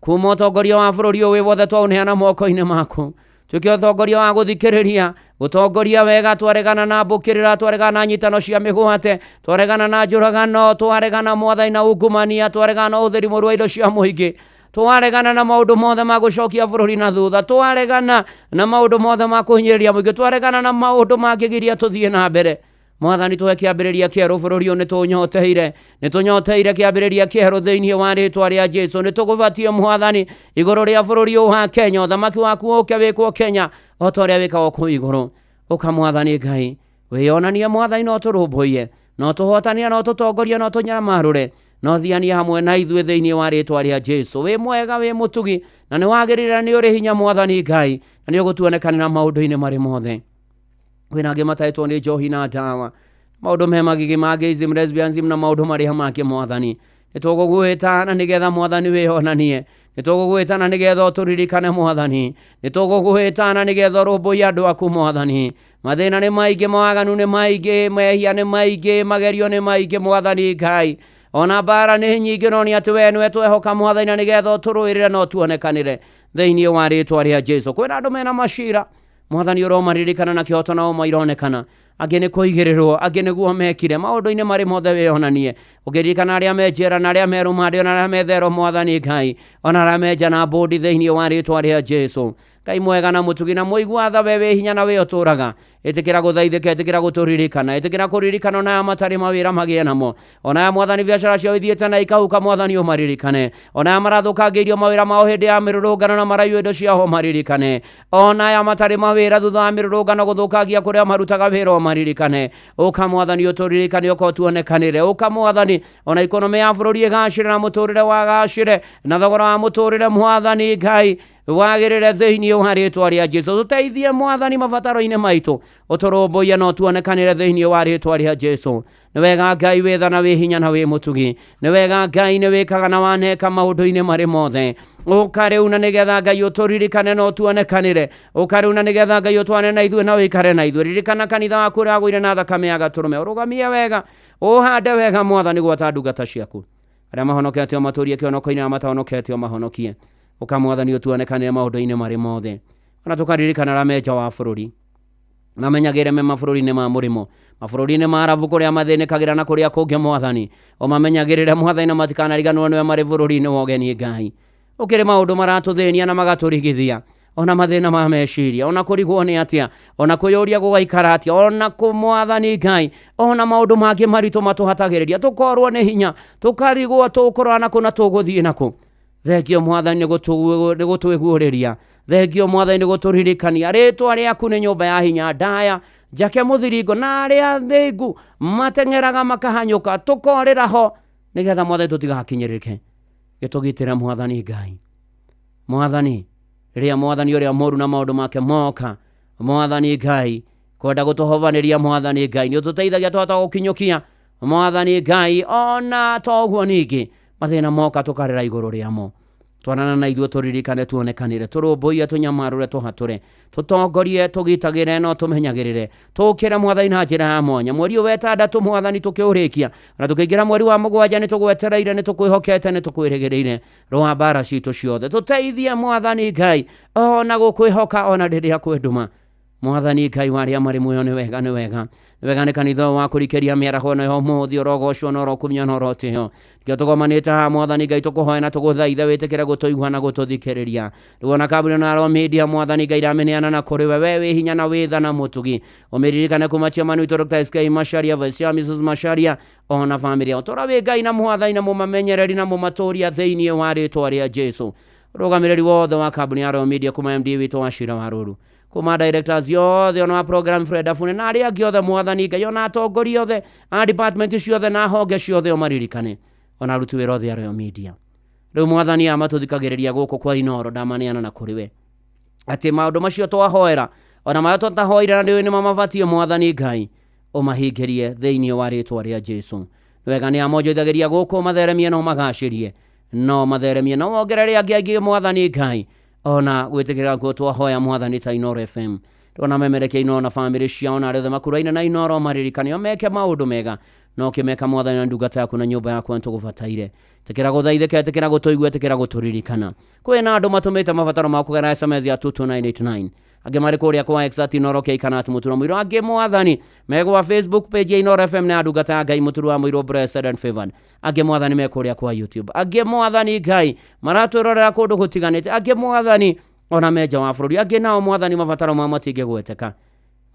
Kuma ũtongoria wa bũrũri ũyũ wĩ wothe twaũneana moko-inĩ maku. Tuĩke ũtongoria wa gũthikĩrĩria, gũtongoria wega, twaregana na mbũkĩrĩra, twaregana na nyitano cia mĩgwate, twaregana na njũragano, twaregana mwathani na ungumania, twaregana na ũhũthĩri mũũru wa indo cia mũingĩ, twaregana na maũndũ mothe ma gũcokia bũrũri na thutha, twaregana na maũndũ mothe ma kũhinyĩrĩria mũingĩ, twaregana na maũndũ mangĩgiria tũthiĩ na mbere. Mwathani tũhe kĩambĩrĩria kĩerũ bũrũri ũyũ, nĩtũnyoteire, nĩtũnyoteire kĩambĩrĩria kĩerũ thĩinĩ wa rĩtwa rĩa Jesu. Nĩtũgũbatie mwathani igũrũ rĩa bũrũri ũyũ wa Kenya, ũthamaki waku ũke wĩkwo Kenya o ta ũrĩa wĩkagwo kũu igũrũ. Ũka mwathani Ngai, wĩyonanie mwathani no tũrũmbũiye, no tũhotanie, no tũtongorie, no tũnyamarũre, no thianie hamwe na ithuĩ thĩinĩ wa rĩtwa rĩa Jesu. Wĩ mwega, wĩ mũtugi, na nĩ wagĩrĩire, nĩ ũrĩ hinya mwathani Ngai, na nĩ ũgũtuonekanĩra maũndũ-inĩ marĩ mothe. Kwĩna angĩ mataĩtwo nĩ njohi na ndawa, maũndũ me magigi ma gayism, lesbianism na maũndũ marĩa mangĩ mwathani. Nĩtũgũgwĩta na nĩgetha mwathani wĩonanie. Nĩtũgũgwĩta na nĩgetha ũtũririkane mwathani. Nĩtũgũgwĩta na nĩgetha ũrũmbũiye andũ aku mwathani. Mathĩna nĩ maingĩ, mawaganu nĩ maingĩ, mehia nĩ maingĩ, magerio nĩ maingĩ mwathani Ngai. Ona mbara nĩ nyingĩ, no nĩ atĩ we nĩwe twehoka mwathani na nĩgetha ũtũrũĩrĩre na ũtuonekanĩre thĩinĩ wa rĩtwa rĩa Jesu. Kwĩna andũ mena macira mwathani ũromaririkana na kĩhoto nao maironekana. Angĩ nĩ kũigĩrĩrwo, angĩ nĩguo mekire maũndũ-inĩ marĩ mothe wĩonanie. Ũkĩririkana arĩa me njera na arĩa me rũmande ona arĩa me thero mwathani Ngai, ona arĩa me nja na mbũndi thĩinĩ wa rĩtwa rĩa Jesu. Ngai mwega na mũtugi na mũigua tha, we wĩ hinya na wĩ ũtũraga. Ĩtĩkĩra gũthaithĩka, ĩtĩkĩra gũtũririkana, ĩtĩkĩra kũririkana ona aya matarĩ mawĩra magĩe namo, ona aya mwathani biacara ciao ithiĩte na ikahuka mwathani ũmaririkane, ona aya marathũkangĩirio mawĩra mao hĩndĩ ya mĩrũrũngano na maraiywo indo ciao ũmaririkane, ona aya matarĩ mawĩra thutha wa mĩrũrũngano gũthũkangia kũrĩa marutaga wĩra ũmaririkane. Ũka mwathani ũtũririkane, ũka ũtuonekanĩre. Ũka mwathani ona ikonomĩ ya bũrũri ĩgacĩre na mũtũrĩre wagacĩre na thogora wa mũtũrĩre mwathani Ngai wagĩrĩre thĩinĩ wa rĩtwa rĩa Jesu. Tũteithie mwathani mabataro-inĩ maitũ, ũtũrũmbũiye na ũtuonekanĩre thĩinĩ wa rĩtwa rĩa Jesu. Nĩ wega Ngai wĩ tha na wĩ hinya na wĩ mũtugi. Nĩ wega Ngai nĩ wĩkaga na waneka maũndũ-inĩ marĩ mothe. Ũka rĩu na nĩgetha Ngai ũtũririkane na ũtuonekanĩre. Ũka rĩu na nĩgetha Ngai ũtwane na ithuĩ na ũikare na ithuĩ. Ririkana kanitha waku ũrĩa wagũire na thakame ya gatũrũme, ũrũgamie wega Ũhande wega mwathani gwata ndungata ciaku. Arĩa mahonokete ũmatũrie kĩhonoko-inĩ, arĩa matahonokete ũmahonokie. Ũka mwathani ũtuonekanĩre maũndũ-inĩ marĩ mothe. Ona tũkaririkana arĩa me nja wa bũrũri, mamenyagĩre me mabũrũri-inĩ ma mũrĩmo, mabũrũri-inĩ ma arabu kũrĩa mathĩnĩkagĩra na kũrĩa kũngĩ mwathani, ũmamenyagĩrĩre mwathani na matikanariganĩrwo nĩwe marĩ bũrũri-inĩ wa ũgeni. Ngai, ũkĩrĩ maũndũ maratũthĩnia na magatũrigithia, ona mathĩna ma meciria, ona kũrigwo nĩ atĩa, ona kwĩyũria gũgaikara atĩa, ona kũmwathani Ngai, ona maũndũ mangĩ maritũ matũhatagĩrĩria, tũkorwo nĩ hinya, tũkarigwo tũkũrora nakũ na tũgũthiĩ nakũ. Thengio mwathani nĩ gũtwĩguũrĩria, thengio mwathani nĩ gũtũririkania rĩtwa rĩaku nĩ nyũmba ya hinya ndaya njake mũthiringo, na arĩa athingu mateng'eraga makahanyũka, tũkorĩra ho nĩgetha mwathani tũtigakinyĩrĩke. Gĩtũgitĩre mwathani Ngai. Mwathani, rĩrĩa mwathani ũrĩa mũru na maũndũ make moka, mwathani Ngai kwenda gũtũhovanĩria, mwathani Ngai nĩ ũtũteithagia tũhota gũkinyũkia mwathani Ngai. Ona toguo ningĩ mathĩna moka tũkarĩra igũrũ rĩamo, twarana na ithuĩ tũririkane, tuonekanĩre, tũrũmbũiye, tũnyamarũre, tũhatũre, tũtongorie, tũgitagĩre no tũmenyagĩrĩre, tũkĩre mwathani na njĩra ya mwanya. Mweri ũyũ wetandatũ mwathani tũkĩũrĩkia na tũkĩingĩra mweri wa mũgwanja, nĩ tũgwetereire, nĩ tũkwĩhokete, nĩ tũkwĩrĩgĩrĩire rwa mbara citũ ciothe. Tũteithie mwathani Ngai ona gũkwĩhoka ona rĩrĩa kwĩ nduma. Mwathani Ngai wa arĩa marĩ muoyo, nĩ wega, nĩ wega, nĩ wega nĩ kanitha ũyũ wa kũrikĩria mĩaraho ĩno ya ũmũthĩ. Ũrogocwo na ũrokumio na ũrotĩo. Nĩkĩo tũgomanĩte haha mwathani Ngai, tũkũhoya na tũgũthaithe wĩtĩkĩre gũtũigua na gũtũthikĩrĩria. Rĩu ona kambuni ĩno ya Royal Media, mwathani Ngai, ndamĩneana na kũrĩ we, we wĩ hinya na wĩ tha na mũtugi. Ũmĩririkane kuma chairman witũ Dr. SK Macharia, Vice Chair Mrs. Macharia, ona famĩlĩ yao. Tũra wĩ Ngai na mwathani na mũmamenyereri na mũmatũria thĩinĩ wa rĩtwa rĩa Jesu. Rũgamĩrĩri wothe wa kambuni ya Royal Media, kuma MD witũ wa Cira wa Rũru, kuma directors yothe, ona wa program Fred Afune na arĩa angĩ othe, mwathani Ngai, ona atongoria othe a department ciothe na honge ciothe, ũmaririkane, ona aruti wĩra othe a Royal Media. Rĩu mwathani amatũthikagĩrĩria gũkũ kwa Inoro, ndamaneana na kũrĩ we atĩ maũndũ macio twahoera ona marĩa tũtahoire na nĩũĩ nĩmo mabatiĩ, mwathani Ngai, ũmahingĩrie thĩinĩ wa rĩtwa rĩa Jesu. Nĩ wega nĩ amonjoithagĩria gũkũ, matheremie na ũmagacĩrie, no matheremie na wongerere angĩ aingĩ, mwathani Ngai, ona gwĩtĩkĩra kuo twahoya mwathani ta Inoro FM. Ona memerekia Inoro na famĩlĩ ciao na arĩa othe makuraine na Inoro, maririkane o meke maũndũ mega no ũkĩmeka mwathani na ndungata yaku na nyũmba yaku nĩtũgũbataire. Ĩtĩkĩra gũthaithĩka, ĩtĩkĩra gũtũigua, ĩtĩkĩra gũtũririkana. Kwĩna andũ matũmĩte mabataro mao kũgerera SMS ya 22989, angĩ marĩ kũrĩa kwa X at Inoro K kana at Mũtura Mũirũ, angĩ mwathani megwa Facebook page ya Inoro FM na ndungata ya Ngai Mũturu wa Mũirũ, blessed and favored, angĩ mwathani me kũrĩa kwa YouTube, angĩ mwathani Ngai maratwĩrorera kũndũ gũtiganĩte, angĩ mwathani ona me nja wa bũrũri, angĩ nao mwathani mabataro mao matingĩgweteka,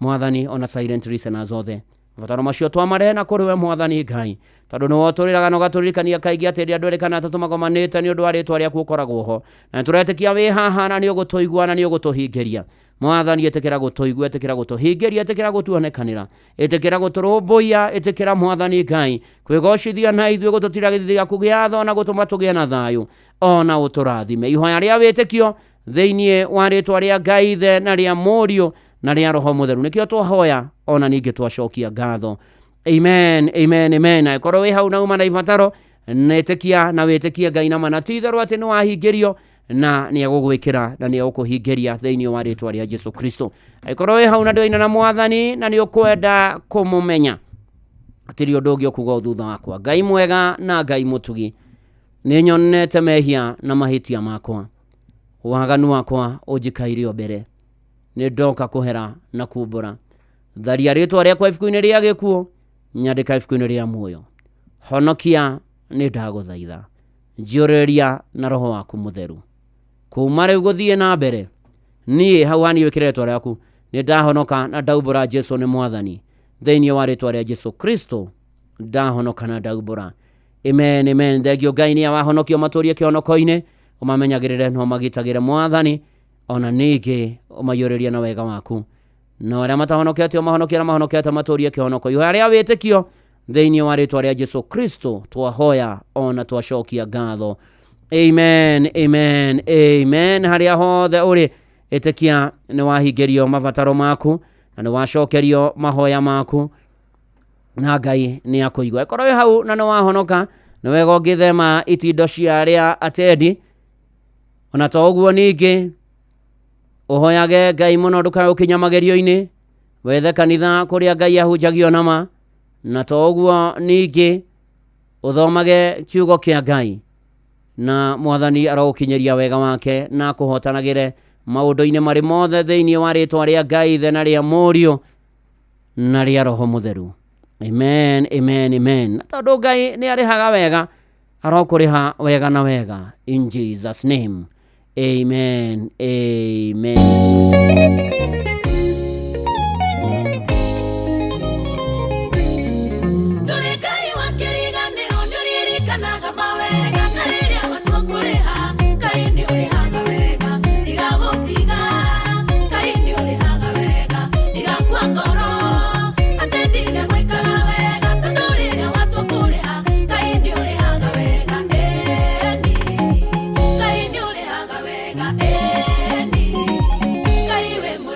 mwathani, ona silent listeners othe, mabataro macio twamarehe na kũrĩ we mwathani Ngai, tondũ nĩwe ũtũrĩraga na ũgatũririkania kaingĩ atĩ rĩrĩa andũ erĩ kana atatũ magomanĩte nĩ ũndũ wa rĩtwa rĩaku ũkoragwo ho, na nĩtũretĩkia wĩ haha na nĩ ũgũtũigua na nĩ ũgũtũhingĩria. Mwathani, ĩtĩkĩra gũtũigua, ĩtĩkĩra gũtũhingĩria, ĩtĩkĩra gũtuonekanĩra, ĩtĩkĩra gũtũrũmbũiya, ĩtĩkĩra mwathani Ngai kwĩgocithia na ithuĩ, gũtũtira gĩthithi gĩaku gĩa tho na gũtũma tũgĩe na thayũ, ona ũtũrathime. Ihoya rĩa wĩtĩkio thĩinĩ wa rĩtwa rĩa Ngai Ithe na rĩa Mũriũ na rĩa Roho Mũtheru nĩkĩo twahoya ona ningĩ twacokia ngatho. Amen, amen, amen. Angĩkorwo wĩ hau na uma na ibataro, netĩkia na wĩtĩkie Ngai na mana ti itherũ atĩ nĩ wahingĩrio na nĩ egũgwĩkĩra na nĩ egũkũhingĩria thĩinĩ wa rĩtwa rĩa Jesu Kristo. Angĩkorwo wĩ hau na ndũina na mwathani na nĩ ũkwenda kũmũmenya, hatirĩ ũndũ ũngĩ ũkuga thutha wakwa. Ngai mwega na Ngai mũtugi, nĩ nyonete mehia na mahĩtia makwa, waganu wakwa ũnjikaire o mbere, nĩ ndoka kũhera na kumbũra. Tharia rĩtwa rĩakwa ibuku-inĩ rĩa gĩkuũ, nyandĩka ibuku-inĩ rĩa muoyo. Honokia, nĩ ndagũthaitha, njiyũrĩrĩria na roho waku mũtheru. Kuma rĩu gũthiĩ na mbere, niĩ hau hani wĩkĩre rĩtwa rĩaku, nĩ ndahonoka na ndaumbũra Jesu nĩ mwathani. Thĩinĩ wa rĩtwa rĩa Jesu Kristo ndahonoka na ndaumbũra. Amen, amen. Thengio Ngai nĩ awahonokio matũrie kĩhonoko-inĩ, ũmamenyagĩrĩre na ũmagitagĩre mwathani, ona ningĩ ũmaiyũrĩrie na wega waku, na arĩa matahonokete ũmahonokie, arĩa mahonokete matũrie kĩhonoko. Ihoya rĩa wĩtĩkio thĩinĩ wa rĩtwa rĩa Jesu Kristo twahoya ona twacokia ngatho. Amen, amen, amen. Harĩa hothe ũrĩ, ĩtĩkia nĩ wahingĩrio mabataro maku na nĩ wacokerio mahoya maku na Ngai nĩ akũigua. Ĩkorwo wĩ hau na nĩ wahonoka, nĩ wega ũngĩthema itindo cia arĩa atendi. Ona to ũguo ningĩ ũhoyage Ngai mũno ndũkae gũkinya magerio-inĩ, wethe kanitha kũrĩa Ngai ahunjagio nama. Na to ũguo ningĩ ũthomage kiugo kĩa Ngai, na Mwathani arogũkinyĩria wega wake na akũhotanagĩre maũndũ-inĩ marĩ mothe thĩinĩ wa rĩtwa rĩa Ngai Ithe na rĩa Mũriũ na rĩa Roho Mũtheru. Amen, amen, amen. Na tondũ Ngai nĩ arĩhaga wega, arokũrĩha wega na wega, in Jesus name. Amen, amen. Ndũrĩ Ngai wa kĩriganĩro, nĩũririkanaga mawega, na rĩrĩa watua kũrĩha, Ngai nĩũrĩhaga wega. Ndigagũtiga, Ngai nĩũrĩhaga wega. Ndigakua ngoro, atĩ ndige gwĩkaga wega, tondũ rĩrĩa watua kũrĩha, Ngai nĩũrĩhaga wega. Ĩni, Ngai nĩũrĩhaga wega. Ĩni, Ngai wĩ mũrĩhi.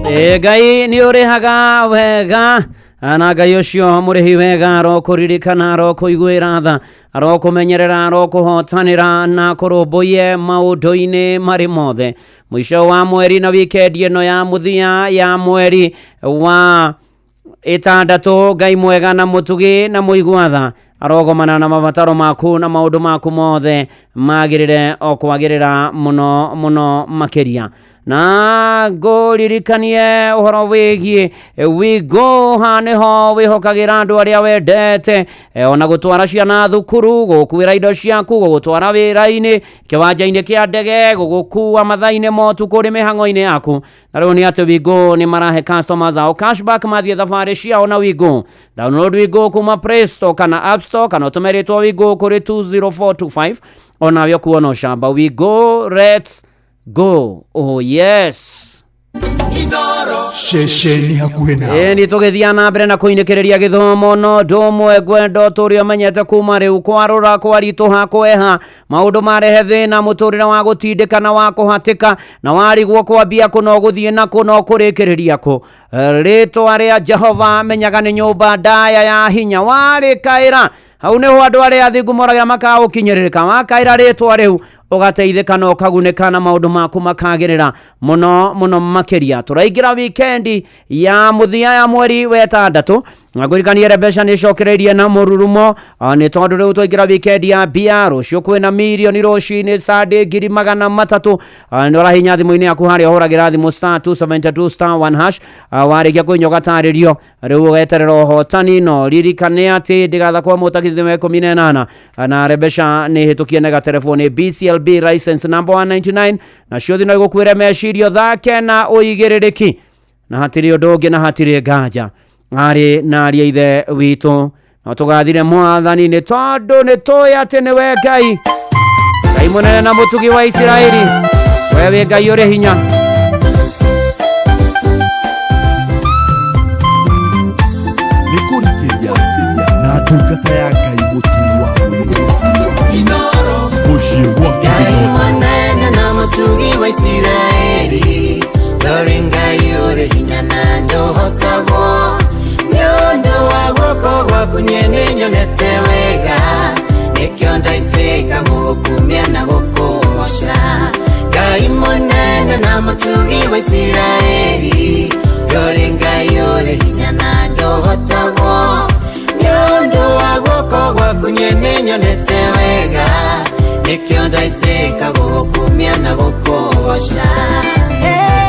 Ĩ, Ngai nĩ ũrĩhaga wega na Ngai ũcio mũrĩhi wega arokũririkana, arokũiguĩra tha, arokũmenyerera, arokũhotanĩra na kũrũmbũiye maũndũ-inĩ marĩ mothe. Mũico wa mweri na wikendi ĩno ya mũthia ya mweri wa ĩtandatũ, Ngai mwega na mũtugi na mũigua tha arogomana na mabataro maku na maũndũ maku mothe magĩrĩre o kwagĩrĩra mũno mũno makĩria. Na ngũririkanie ũhoro wĩgiĩ Wigo, haha nĩho wĩhokagĩra andũ arĩa wendete, ona gũtwara ciana thukuru, gũgũkuĩra indo ciaku, gũgũtwara wĩra-inĩ, kĩwanja-inĩ kĩa ndege, gũgũkua mathaa-inĩ ma ũtukũ ũrĩ mĩhang'o-inĩ yaku. Na rĩu nĩ atĩ Wigo nĩ marahe customers ao cashback mathiĩ thabarĩ ciao na Wigo. Download Wigo kuma Play Store kana App Store, kana ũtũme rĩtwa Wigo kũrĩ 20425, onawe ũkuona ũcamba. Wigo, let's go. Oh yes. Ceceni hakuhĩ nawe. Ĩ nĩ tũgĩthiĩ na mbere na kũinĩkĩrĩria gĩthomo, no ũndũ ũmwe ngwenda ũtũre ũmenyete kuma rĩu, kwarũra, kwaritũha, kweha, maũndũ marehe thĩna, mũtũrĩre wa gũtindĩka na wa kũhatĩka, na warigwo kwambia kũ no gũthiĩ na kũ no kũrĩkĩrĩria kũ. Rĩtwa rĩa Jehova menyaga nĩ nyũmba ndaya ya hinya, warĩkaĩra hau nĩho andũ arĩa athingu moragĩra makaũkinyĩrĩrĩka. Wakaĩra rĩtwa rĩu ũgateithĩka na ũkagunĩka na maũndũ maku makagĩrĩra mũno mũno makĩria. Tũraingĩra wikendi ya mũthia ya mweri wa ĩtandatũ, na ngũririkanie mbeca nĩ icokereirie na mũrurumo, nĩ tondũ rĩu twaingĩra wikendi ya mbia. Rũciũ kwĩna mirioni, rũcinĩ Sunday 300,000. Nĩ ũrahinya thimũ-inĩ yaku harĩa ũhũragĩra thimũ star 272 star 1 hash. Warĩkia kũhinya ũgatarĩrio, rĩu ũgeterera ũhotani. No ririkane atĩ ndĩgatha kwa mũtakithĩ wa 18 na mbeca nĩ hĩtũkie na gaterefo nĩ BCLB license number 199, nacio thino igũkuĩre mecirio thake na ũigĩrĩrĩki, na hatirĩ ũndũ ũngĩ na hatirĩ nganja arĩ na aria ithe witũ. No tũgathire Mwathani nĩ tondũ nĩ tũĩ atĩ nĩwe Ngai, Ngai mũnene na mũtugi wa Isiraeli, we wĩ Ngai ũrĩ hinya. Nĩ kũrikĩria na ndungata ya Ngai mũturi wa mũciĩ wa Ngai Kĩrĩnyoto. Mũnene na mũtugi wa Isiraeli, ndũrĩ Ngai ũrĩ hinya na ndũhotagwo. Nĩ ũndũ wa guoko gwaku niĩ nĩnyonete wega, nĩkĩo ndaitĩka gũgũkumia na gũkũgoca. Ngai mũnene na mũtugi wa Isiraeli, ndũrĩ Ngai ũrĩ hinya na ndũhotagwo. Nĩ ũndũ wa guoko gwaku niĩ nĩnyonete wega, nĩkĩo ndaitĩka gũgũkumia na gũkũgoca.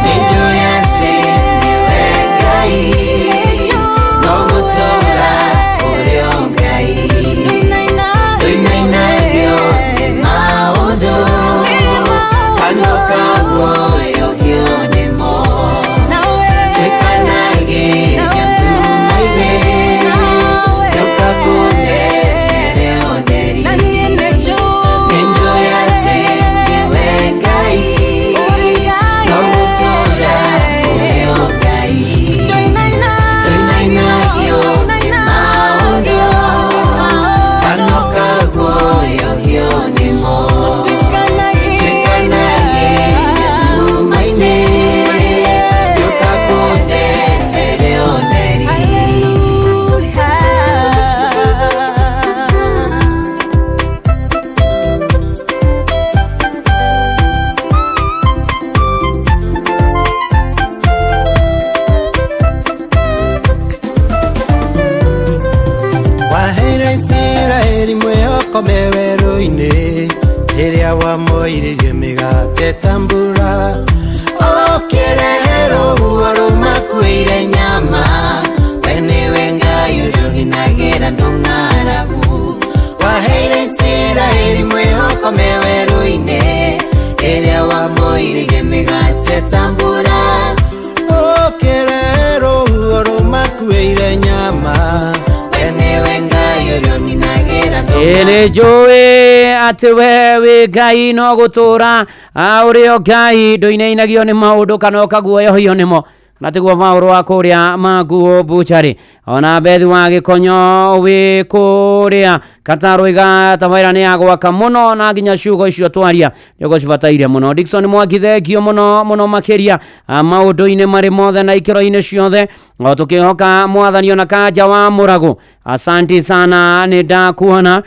Nĩnjũĩ atĩ nĩwe Ngai, no gũtũũra ũrĩ o Ngai. Ndũinainagio nĩ maũndũ, kanua kaguoyohio nĩmo. Tuĩkanagia nduma-inĩ, nyoka kũnengere ũtheri. Nĩnjũĩ atĩ nĩwe Ngai, no gũtũũra ũrĩ o Ngai. Ndũinainagio nĩ maũndũ, kanua kaguoyohio nĩmo. Tuĩkanagia nduma-inĩ, nyoka kũnengere ũtheri. Waheire Isiraeli mwĩhoko me werũ-inĩ, rĩrĩa wamoiririe mĩgate ta mbura, Ũkĩrehe rũhuho rũmakuĩire nyama. We nĩwe Ngai ũrĩa ũninagĩra ndũng'aragu. Waheire Isiraeli mwĩhoko me werũ-inĩ, rĩrĩa wamoiririe mĩgate ta mbura. Ũkĩrehe rũhuho rũmakuĩire nyama. We nĩwe Ngai ũrĩa ũninagĩra Ĩ nĩ njũĩ atĩ we wĩ Ngai no gũtũũra ũrĩ o Ngai, ndũinainagio nĩ maũndũ kana ũkaguoyohio nĩmo. Na tiguo Paũlũ wa kũrĩa Maguo Buchari ona Bethi wa Gĩkonyo wĩ kũrĩa Katarũiga tabaira nĩ ya gwaka mũno na nginya ciugo icio twaria nĩ ũgũcibataire mũno. Dickson Mwangi thengio mũno mũno makĩria maũndũ-inĩ marĩ mothe na ikĩro-inĩ ciothe o tũkĩhoka mwathani ona kanja wa mũragũ. Asanti sana nĩ ndakuona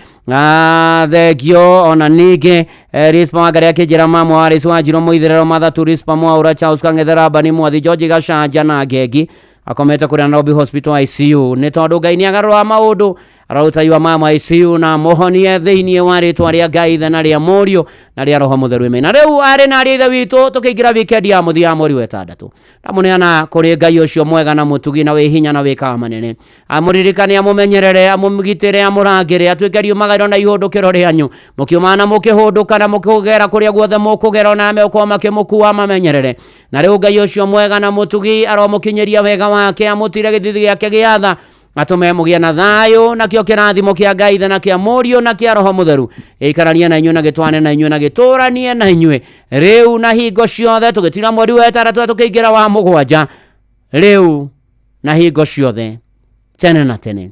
thengio ona ningĩ Rispa Wangari akĩnjĩra mama wa Rĩcu wa Njirũ Mũithĩrĩro Mathatu Rispa Mwaũra Charles Kang'ethera Bani Mwathi George Gacanja na Ngengi akomete kũrĩa Nairobi Hospital ICU nĩ tondũ Ngai nĩ agarũra maũndũ araruta yua mama ICU na mũhonie thĩinĩ wa rĩtwa rĩa Ngai Ithe na rĩa Mũriũ na rĩa Roho Mũtheru. Amen. Na rĩu arĩ na arĩa ithe witũ tũkĩingĩra wikendi ya mũthia ya mweri wa ĩtandatũ ndamũneana kũrĩ Ngai ũcio mwega na mũtugi na wĩ hinya na wĩkaga manene amũririkane amũmenyerere amũgitĩre amũrangĩre atuĩke riumagario na ihũndũkĩro rĩanyu mũkiuma na mũkĩhũndũka na mũkĩgera kũrĩa guothe mũkũgera ona megũkorwo makĩmũkua mamenyerere. Na rĩu Ngai ũcio mwega na mũtugi aromũkinyĩria wega wake amũtire gĩthithi gĩake gĩa tha atũme mũgĩe na thayũ nakĩo kĩrathimo kĩa Ngai Ithe na kĩa Mũriũ na kĩa Roho Mũtheru gĩikaranie na inyuĩ na gĩtwane na inyuĩ na gĩtũranie na inyuĩ rĩu na hingo ciothe tũgĩtira mweri wa ĩtandatũ tũkĩingĩra wa mũgwanja rĩu na hingo ciothe tene na tene.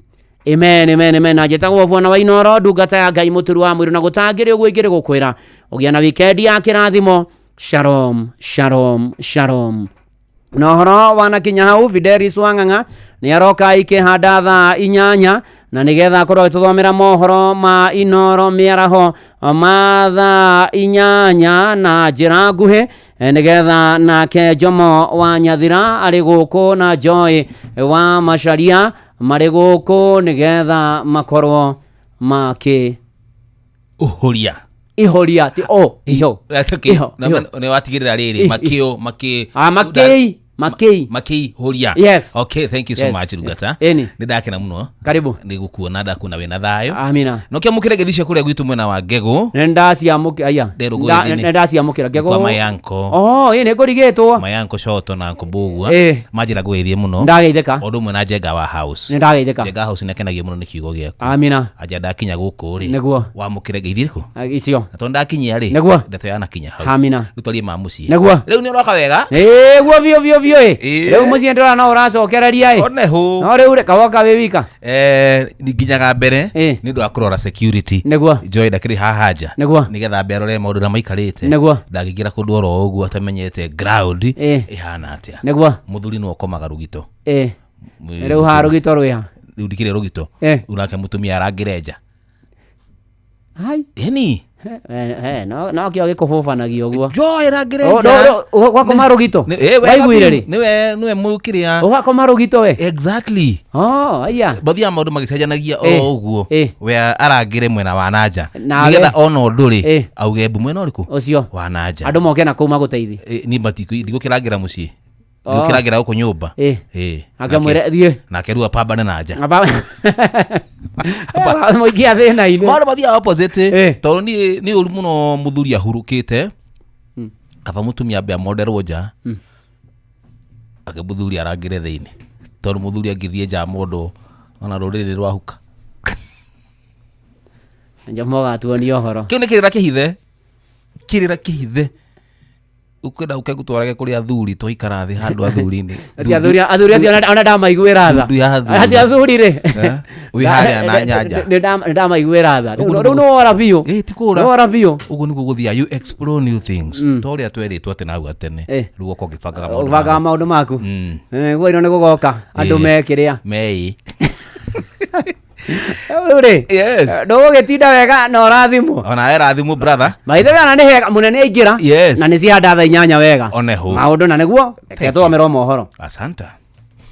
Amen, amen, amen. Na njĩtagwo Bwana wa Inooro ndungata ya Ngai mũturu wa mwĩrĩ na gũtangĩrĩ ũguo ingĩrĩ gũkwĩra ũgĩa na wikendi ya kĩrathimo. Shalom, shalom, shalom. Na ũhoro wanakinya hau Fidelis Wang'ang'a nĩ aroka ikĩhanda thaa 8 na nĩgetha akorwo agĩtũthomera mohoro ma Inooro mĩaraho ma thaa 8 na njĩra nguhĩ nĩgetha nake Jomo wa Nyathira arĩ gũkũ na Joy wa Macharia marĩ gũkũ nĩgetha makorwo makĩ ũhũria ihoria ti o iho iho nĩ watigĩrĩra rĩrĩ makĩo makĩ makĩi makĩi makĩi huria. Yes. Okay, thank you so yes. much Rugata. Ĩni nĩ ndakena mũno. Karibu. Nĩ gũkuona ndakuona wĩna thayũ. Amina. No kĩamũkĩre gĩthiĩ kũrĩa gwitũ mwena wa Ngegũ. Nĩ ndaciamũkĩra aya. Nĩ ndaciamũkĩra Ngegũ. Kwa mayanko. Oh, ĩ nĩ ngũrigĩtwo. Mayanko Shoto na Nkũbũgua. Manjĩra ngũgeithie mũno. Ndageithĩka. Ũndũ ũmwe na Njenga wa House. Nĩ ndageithĩka. Njenga House nĩ akenagio mũno nĩ kiugo gĩaku. Amina. Anja ndakinya gũkũ rĩ. Nĩguo. Wamũkĩre ngeithi irĩkũ? Icio. Na tondũ ndakinyia rĩ. Nĩguo. Ndeto yanakinya hau. Amina. Rĩu twarie ma mũciĩ. Nĩguo. Rĩu nĩ ũroka wega? Nĩguo biũ biũ biũ ĩ. Rĩu mũciĩ ndĩrona no ũracokereria ĩ. One hũ. No rĩu rĩ kawoka wĩ wika. Nginyaga mbere nĩ ũndũ wa kũrora security. Nĩguo. Joy ndakĩrĩ haha nja. Nĩguo. Nĩgetha ambe arore maũndũ ũrĩa maikarĩte. Nĩguo. Ndangĩingĩra kũndũ oro ũguo atamenyete ground ĩhana atĩa. Nĩguo. Mũthuri nĩwe ũkomaga rũgito. Rĩu haha rũgito rwĩha? Rĩu ndikĩrĩ rũgito. Rĩu nake mũtumia arangĩre nja. Hai. Ĩni. No kĩo gĩkũbũbanagia ũguo. Joy rangĩre nja. Ũgakoma rũgito. Waiguire rĩ? Nĩwe nĩwe mũkĩrĩa. Ũgakoma rũgito we. Exactly. Oh, aya. Bathiaga maũndũ magĩcenjanagia o ũguo. We arangĩre mwena wa nanja. Nawe. Nĩgetha ona ũndũ rĩ auge mbu mwena ũrĩkũ? Ũcio. Wa nanja. Andũ moke na kũu magũteithie. Niĩ ndigũkĩrangĩra mũciĩ. Ndigũkĩrangĩra gũkũ nyũmba. Akamwĩra thiĩ. Nake rĩu apambane na nja. Mũingĩ thĩna-inĩ. Maũndũ mathiaga opposite. Tondũ niĩ nĩ ũru mũno mũthuri ahurũkĩte. Kaba mũtumia ambe amonderwo nja. Ake mũthuri arangĩre thĩinĩ. Tondũ mũthuri angĩthiĩ nja mũndũ ona rũrĩrĩ rwahuka. Njomo gatuonia ũhoro. Kĩu nĩ kĩrĩra kĩhithe. Kĩrĩra kĩhithe. Ukwenda uke gutwarage kuri athuri twaikara thi handu athuri-inĩ. Acio athuri athuri acio ona ndamaiguĩra tha. Acio athuri rĩ. Wĩ harĩa na nyanja. Nĩ ndamaiguĩra tha. Rĩu nĩ wora biũ. Ĩ ti kũra. Nĩ wora biũ. Ũguo nĩguo gũthiaga you explore new things. To ũrĩa twerĩtwo atĩ na hau gatene. Rĩu ũgoka ũgĩbangaga maũndũ. Ũbangaga maũndũ maku. Guo ino nĩ gũgoka andũ mekĩrĩa. Mei. Rĩu rĩ. Ndũgũgĩtinda wega na ũrathimwo. Ona we rathimwo brother. Maithe wena nĩ hega mũnene aingĩra. Yes. Na nĩ cihanda thaa 8 wega. One hũ. Maũndũ na nĩguo reke tũthomerwo mohoro. Asante.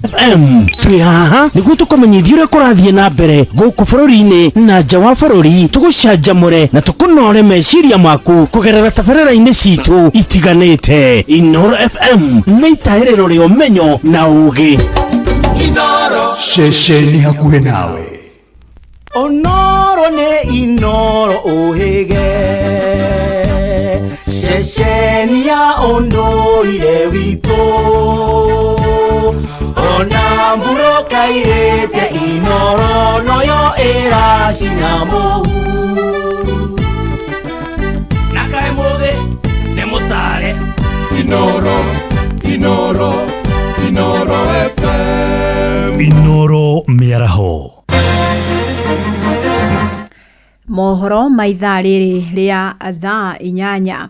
FM twĩ haha nĩguo tũkũmenyithia ũrĩa kũrathiĩ na mbere gũkũ bũrũri-inĩ na nja wa bũrũri tũgũcanjamũre na tũkũnore meciria maku kũgerera tabarĩra-inĩ citũ itiganĩte. Inooro FM nĩ itahĩrĩro rĩa ũmenyo na ũũgĩ. Inooro ceceni hakuhĩ nawe. Onoro nĩ Inooro ũhĩge ceceni ya ũndũire witũ ona mburoka irĩte Inooro noyo ĩracina mũhu na kaĩ mũthĩ nĩ mũtare. Inooro, Inooro, Inooro. Mohoro ma ithaa rĩrĩ rĩa thaa 8.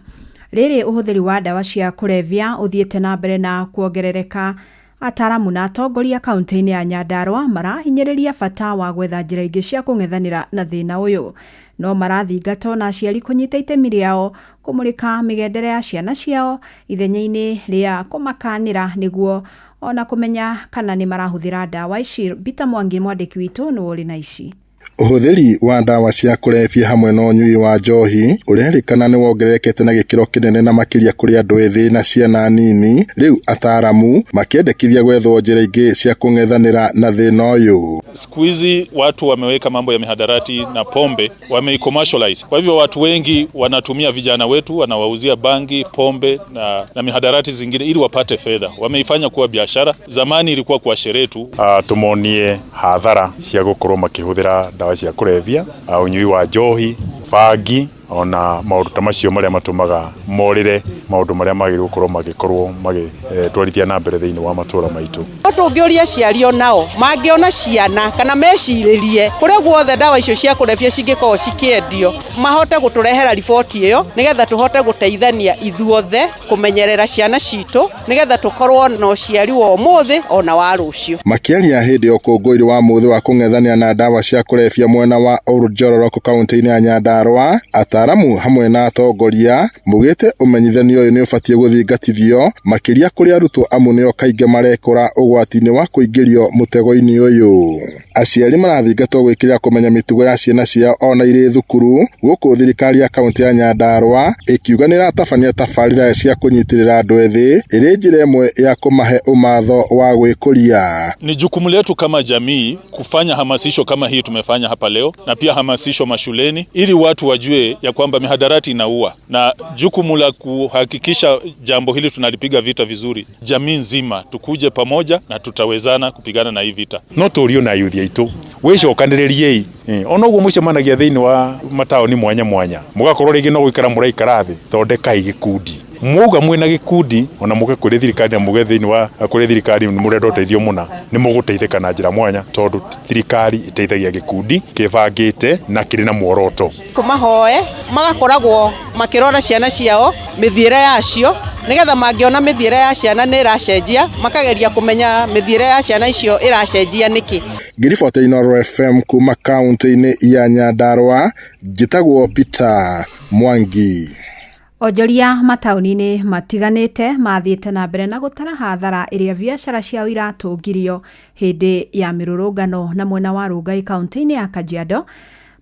Rĩrĩ ũhũthĩri wa ndawa cia kũrebia ũthiĩte na mbere na kuongerereka. Ataaramu na atongoria kaunti-inĩ ya Nyandarua marahinyĩrĩria bata wa gwetha njĩra ingĩ cia kũng'ethanĩra na thĩna ũyũ. No marathingatwo na aciari kũnyita itemi rĩao kũmũrĩka mĩgendere ya ciana ciao ithenya-inĩ rĩa kũmakanĩra nĩguo ona kũmenya kana nĩ marahũthĩra ndawa ici. Peter Mwangi mwandĩki witũ nĩwe ũrĩ na ici. Ũhũthĩri wa ndawa cia kũrebia hamwe na ũnyui wa njohi ũrerĩkana nĩ wongererekete na gĩkĩro kĩnene na makĩria kũrĩ andũ ethĩ na ciana nini. Rĩu ataaramu makĩendekithia gwethwo njĩra ingĩ cia kũng'ethanĩra na thĩna ũyũ. Siku hizi watu wameweka mambo ya mihadarati na pombe, wamei-commercialize. Kwa hivyo watu wengi wanatumia vijana wetu, wanawauzia bangi, pombe na mihadarati zingine ili wapate fedha. Wameifanya kuwa biashara. Zamani ilikuwa kwa sherehe tu. Tumonie hathara cia gukorwo makĩhũthĩra ndawa cia kũrebia, ũnyui wa njohi, bangi, ona maũndũ ta macio marĩa matũmaga morĩre maũndũ marĩa magĩrĩirwo gũkorwo magĩkorwo magĩtwarithia na mbere thĩinĩ wa matũũra maitũ. No tũngĩũria aciari onao mangĩona ciana kana mecirĩrie kũrĩa guothe ndawa icio cia kũrebia cingĩkorwo cikĩendio, mahote gũtũrehera riboti ĩyo nĩgetha tũhote gũteithania ithuothe kũmenyerera ciana citũ nĩgetha tũkorwo na ũciari wa ũmũthĩ ona wa rũciũ. Makĩaria hĩndĩ ya ũkũngũĩri wa mũthĩ wa kũng'ethanĩra na ndawa cia kũrebia mwena wa Oljororok kaunti-inĩ ya Nyandarua, ataaramu hamwe na atongoria maugĩte ũmenyithanio ũyũ nĩ ũbatiĩ gũthingatithio makĩria kũrĩ arutwo amu nĩo kaingĩ marekora ũgwati-inĩ wa kũingĩrio mũtego-inĩ ũyũ. Aciari marathingatwo gwĩkĩrĩra kũmenya mĩtugo ya ciana ciao ona irĩ thukuru, gũkũ thirikari ya kaunti ya Nyandarua ĩkiuga nĩ ĩratabania tabarĩra cia kũnyitĩrĩra andũ ethĩ ĩrĩ njĩra ĩmwe ya kũmahe ũmatho wa gwĩkũria. Ni jukumu letu kama jamii kufanya hamasisho kama hii tumefanya hapa leo, na pia hamasisho mashuleni ili watu wajue ya kwamba mihadarati inaua, na jukumu la kuhakikisha jambo hili tunalipiga vita vizuri, jamii nzima tukuje pamoja na tutawezana kupigana na hii vita. No tũrio na yuthi aitũ wĩcokanĩrĩriei ona ũguo mũcemanagia thĩinĩ wa mataũni mwanya mwanya, mũgakorwo rĩngĩ no gũikara mũraikara thĩ, thondekai gĩkundi. Mwauga mwĩna gĩkundi ona mũke kũrĩ thirikari na muge thĩinĩ wa kũrĩ thirikari mũrenda ũteithio mũna, nĩ mũgũteithĩka na njĩra mwanya tondũ thirikari ĩteithagia gĩkundi kĩbangĩte na kĩrĩ na muoroto. Kũmahoe magakoragwo makĩrora ciana ciao mĩthiĩre yacio nĩgetha mangĩona mĩthiĩre ya ciana nĩ ĩracenjia makageria kũmenya mĩthiĩre ya ciana icio ĩracenjia nĩkĩ. Ngĩribota Inooro FM kuma kaunti-inĩ ya Nyandarua, njĩtagwo Peter Mwangi. Onjoria mataũni-inĩ matiganĩte mathiĩte na mbere na gũtara hathara ĩrĩa biacara ciao iratũngirio hĩndĩ ya mĩrũrũngano na mwena wa Rongai kaunti-inĩ ya Kajiado.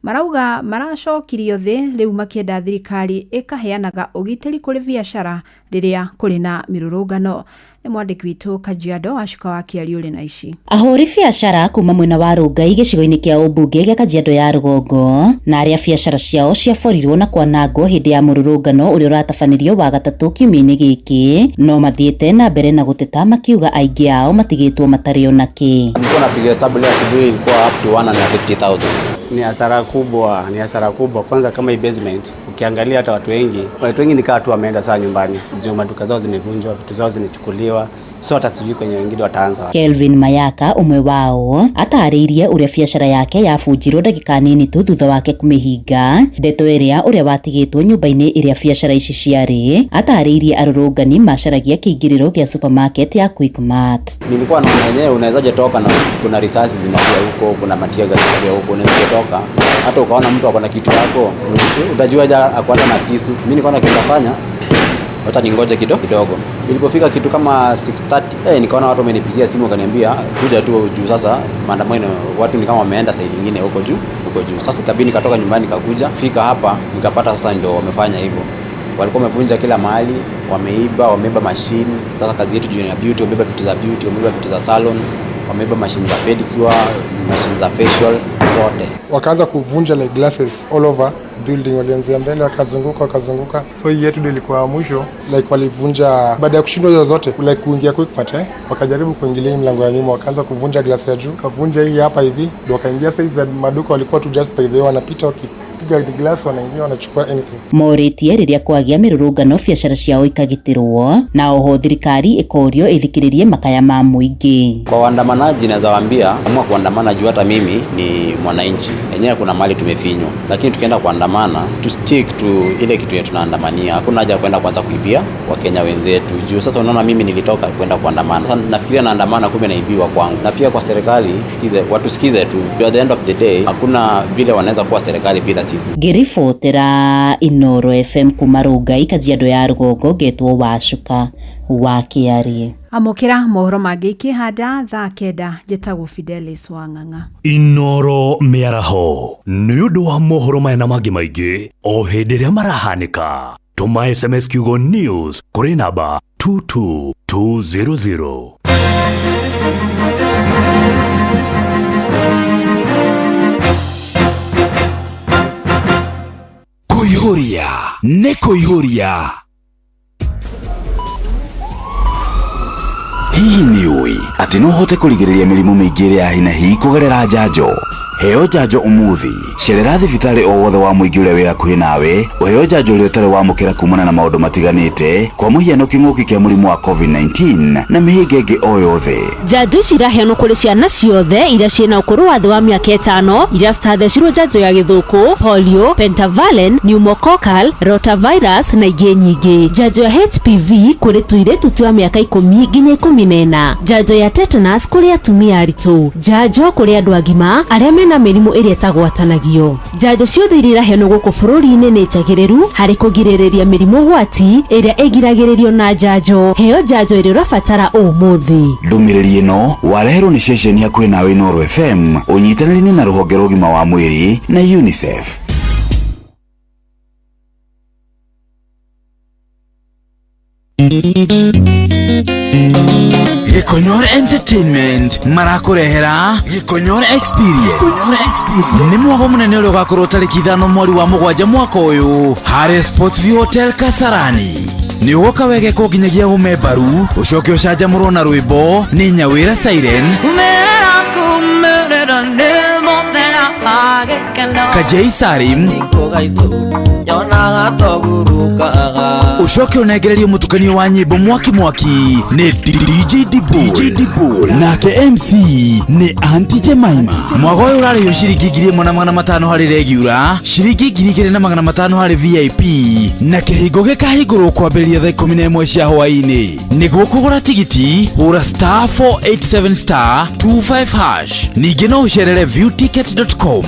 Marauga maracokirio thĩ rĩu makĩenda thirikari ĩkaheanaga ũgitĩri kũrĩ biacara rĩrĩa kũrĩ na mĩrũrũngano. Nĩ mwandĩki witũ Kajiado Wacuka wa Kĩario ũrĩ na ici. Ahũri biacara kuma mwena wa Rongai gĩcigo-inĩ kĩa ũmbunge gĩa Kajiado ya rũgongo na arĩa biacara ciao ciaborirwo na kwanangwo hĩndĩ ya mũrũrũngano ũrĩa ũratabanĩrio wa gatatũ kiumia-inĩ gĩkĩ no mathiĩte na mbere na gũteta makiuga aingĩ ao matigĩtwo matarĩ ona kĩ. Nilikuwa napiga hesabu leo asubuhi ilikuwa up to 150,000. Ni hasara kubwa, ni hasara kubwa. Kwanza kama hii basement, ukiangalia hata watu wengi ni kama tu wameenda saa nyumbani. Juu maduka zao zimevunjwa, vitu zao zimechukuliwa. So hata sijui kwenye wengine wataanza. Kelvin Mayaka umwe wao atarĩirie ũrĩa biacara yake yabunjirwo ndagĩka nini tu thutha wake kũmĩhinga. Ndeto ĩrĩa ũrĩa watigĩtwo nyũmba-inĩ ĩrĩa biacara ici ciarĩ atarĩirie arũrũngani macaragia kĩingĩrĩro kĩa supermarket ya Quickmart. Nilikuwa naona yenyewe unawezaje toka na kuna risasi zinakuja huko, kuna matiaga zinakuja huko, unawezaje toka hata ukaona mtu akona kitu yako utajua ja akwata na kisu. Mimi nilikuwa nakifanya hata ningoje kidogo. Ilipofika kitu kama 6:30 nikaona watu wamenipigia simu wakaniambia kuja tu juu sasa maandamano watu ni kama wameenda side nyingine huko juu. Sasa ikabidi nikatoka nyumbani nikakuja fika hapa nikapata sasa ndio wamefanya hivyo. Walikuwa wamevunja kila mahali, wameiba, wameiba machine. Sasa kazi yetu juu ya beauty, wameiba vitu za beauty, wameiba vitu za salon, wameiba machine za pedicure, machine za facial zote. Wakaanza kuvunja like glasses all over the building, walianzia mbele wakazunguka. So hii yetu ndio ilikuwa mwisho, like walivunja baada ya kushindwa hizo zote, like kuingia Quickmart wakajaribu kuingilia mlango ya nyuma, wakaanza kuvunja glass ya juu, kavunja hii hapa hivi, ndio wakaingia. Sasa hizo maduka walikuwa tu just by the way wanapita Wanapiga glass, wanaingia wanachukua anything. Morĩtie rĩrĩa kwagĩa mĩrũrũngano biacara ciao ikagitĩrwo na oho thirikari ĩkorio ĩthikĩrĩrie makaya ma mũingĩ. Kwa waandamanaji naweza waambia amua kuandamana juu hata mimi ni mwananchi enyewe, kuna mali tumefinywa, lakini tukienda kuandamana tu stick to ile kitu yetu tunaandamania. Hakuna haja ya kwenda kwanza kuibia Wakenya wenzetu juu sasa unaona mimi nilitoka kwenda kuandamana, sasa nafikiria naandamana, kumbe naibiwa kwangu. Na pia kwa serikali sikize, watusikize tu. At the end of the day hakuna vile wanaweza kuwa serikali bila sisi. Ngĩribotera Inoro FM kuma Rongai, Kajiado ya rũgongo, ngetwo Wacuka wa Kĩarĩ. Amũkĩra mohoro mangĩ ikĩhanda thaa 9. Njĩtagwo Fidelis Wang'ang'a. Inoro mĩaraho nĩ ũndũ wa mohoro maya na mangĩ maingĩ o hĩndĩ ĩrĩa marahanĩka, tũma SMS kiugo news kũrĩ namba 22200. Kũihũria nĩ kũihũria. Hihi nĩ ũĩ atĩ no ũhote kũrigĩrĩria mĩrimũ mĩingĩ ĩrĩa ya hi na hi kũgerera njanjo? Heo njanjo ũmũthĩ. Cerera thibitarĩ o wothe wa mũingĩ ũrĩa wĩ hakuhĩ nawe ũheo njanjo ũrĩa ũtarĩ wamũkĩra kumana na maũndũ matiganĩte, kwa mũhiano kĩng'ũki kĩa mũrimũ wa COVID-19 na mĩhĩnga ĩngĩ o yothe. Njanjo ici iraheanwo kũrĩ ciana ciothe iria ciĩna ũkũrũ wa thĩ wa mĩaka 5 iria citathecirwo njanjo ya gĩthũkũ, polio, pentavalent, pneumococcal, rotavirus na ingĩ nyingĩ. Njanjo ya HPV kũrĩ tũirĩtu twa mĩaka 10 nginya 14. Njanjo ya tetanus kũrĩ atumia aritũ. Njanjo kũrĩ andũ agima arĩa mena mĩrimũ ĩrĩa ĩtagwatanagio. Njanjo ciothe iria iraheanwo gũkũ bũrũri-inĩ nĩ njagĩrĩru harĩ kũgirĩrĩria mĩrimũ gwati ĩrĩa ĩgiragĩrĩrio na njanjo. Heo njanjo ĩrĩa ũrabatara ũmũthĩ. Ndũmĩrĩri ĩno wareherwo nĩ ceceni hakuhĩ nawe Inoro FM ũnyitanĩri-inĩ na rũhonge rwa ũgima wa mwĩrĩ na UNICEF. Gĩkonyore Entertainment marakũrehera Gĩkonyore Experience. Nĩ mwago mũnene ũrĩa ũgakorwo tarĩki 5 mweri wa 7 mwaka ũyũ harĩ Sports View Hotel Kasarani. Nĩ ũgoka wegekwo nginyagia ũme mbaru ũcoke ũcanjamũrwo na rwĩmbo nĩ Nyawĩra Siren, Kajei Sarim, ucoke ũnengererio mũtukanio wa nyĩmbo mwaki mwaki nĩ DJ Dibul, nake MC nĩ Aunty Jemima. Mwago ũyũ ũrarĩhio ciringi 1500 harĩ regular, ciringi 2500 harĩ VIP, na kĩhingo gĩkahingũrwo kwambĩrĩria thaa 11 cia hwaĩ-inĩ. Nĩguo kũgũra tigiti hũra star 487 star 25 hash. Ningĩ no ũcerere viewticket.com.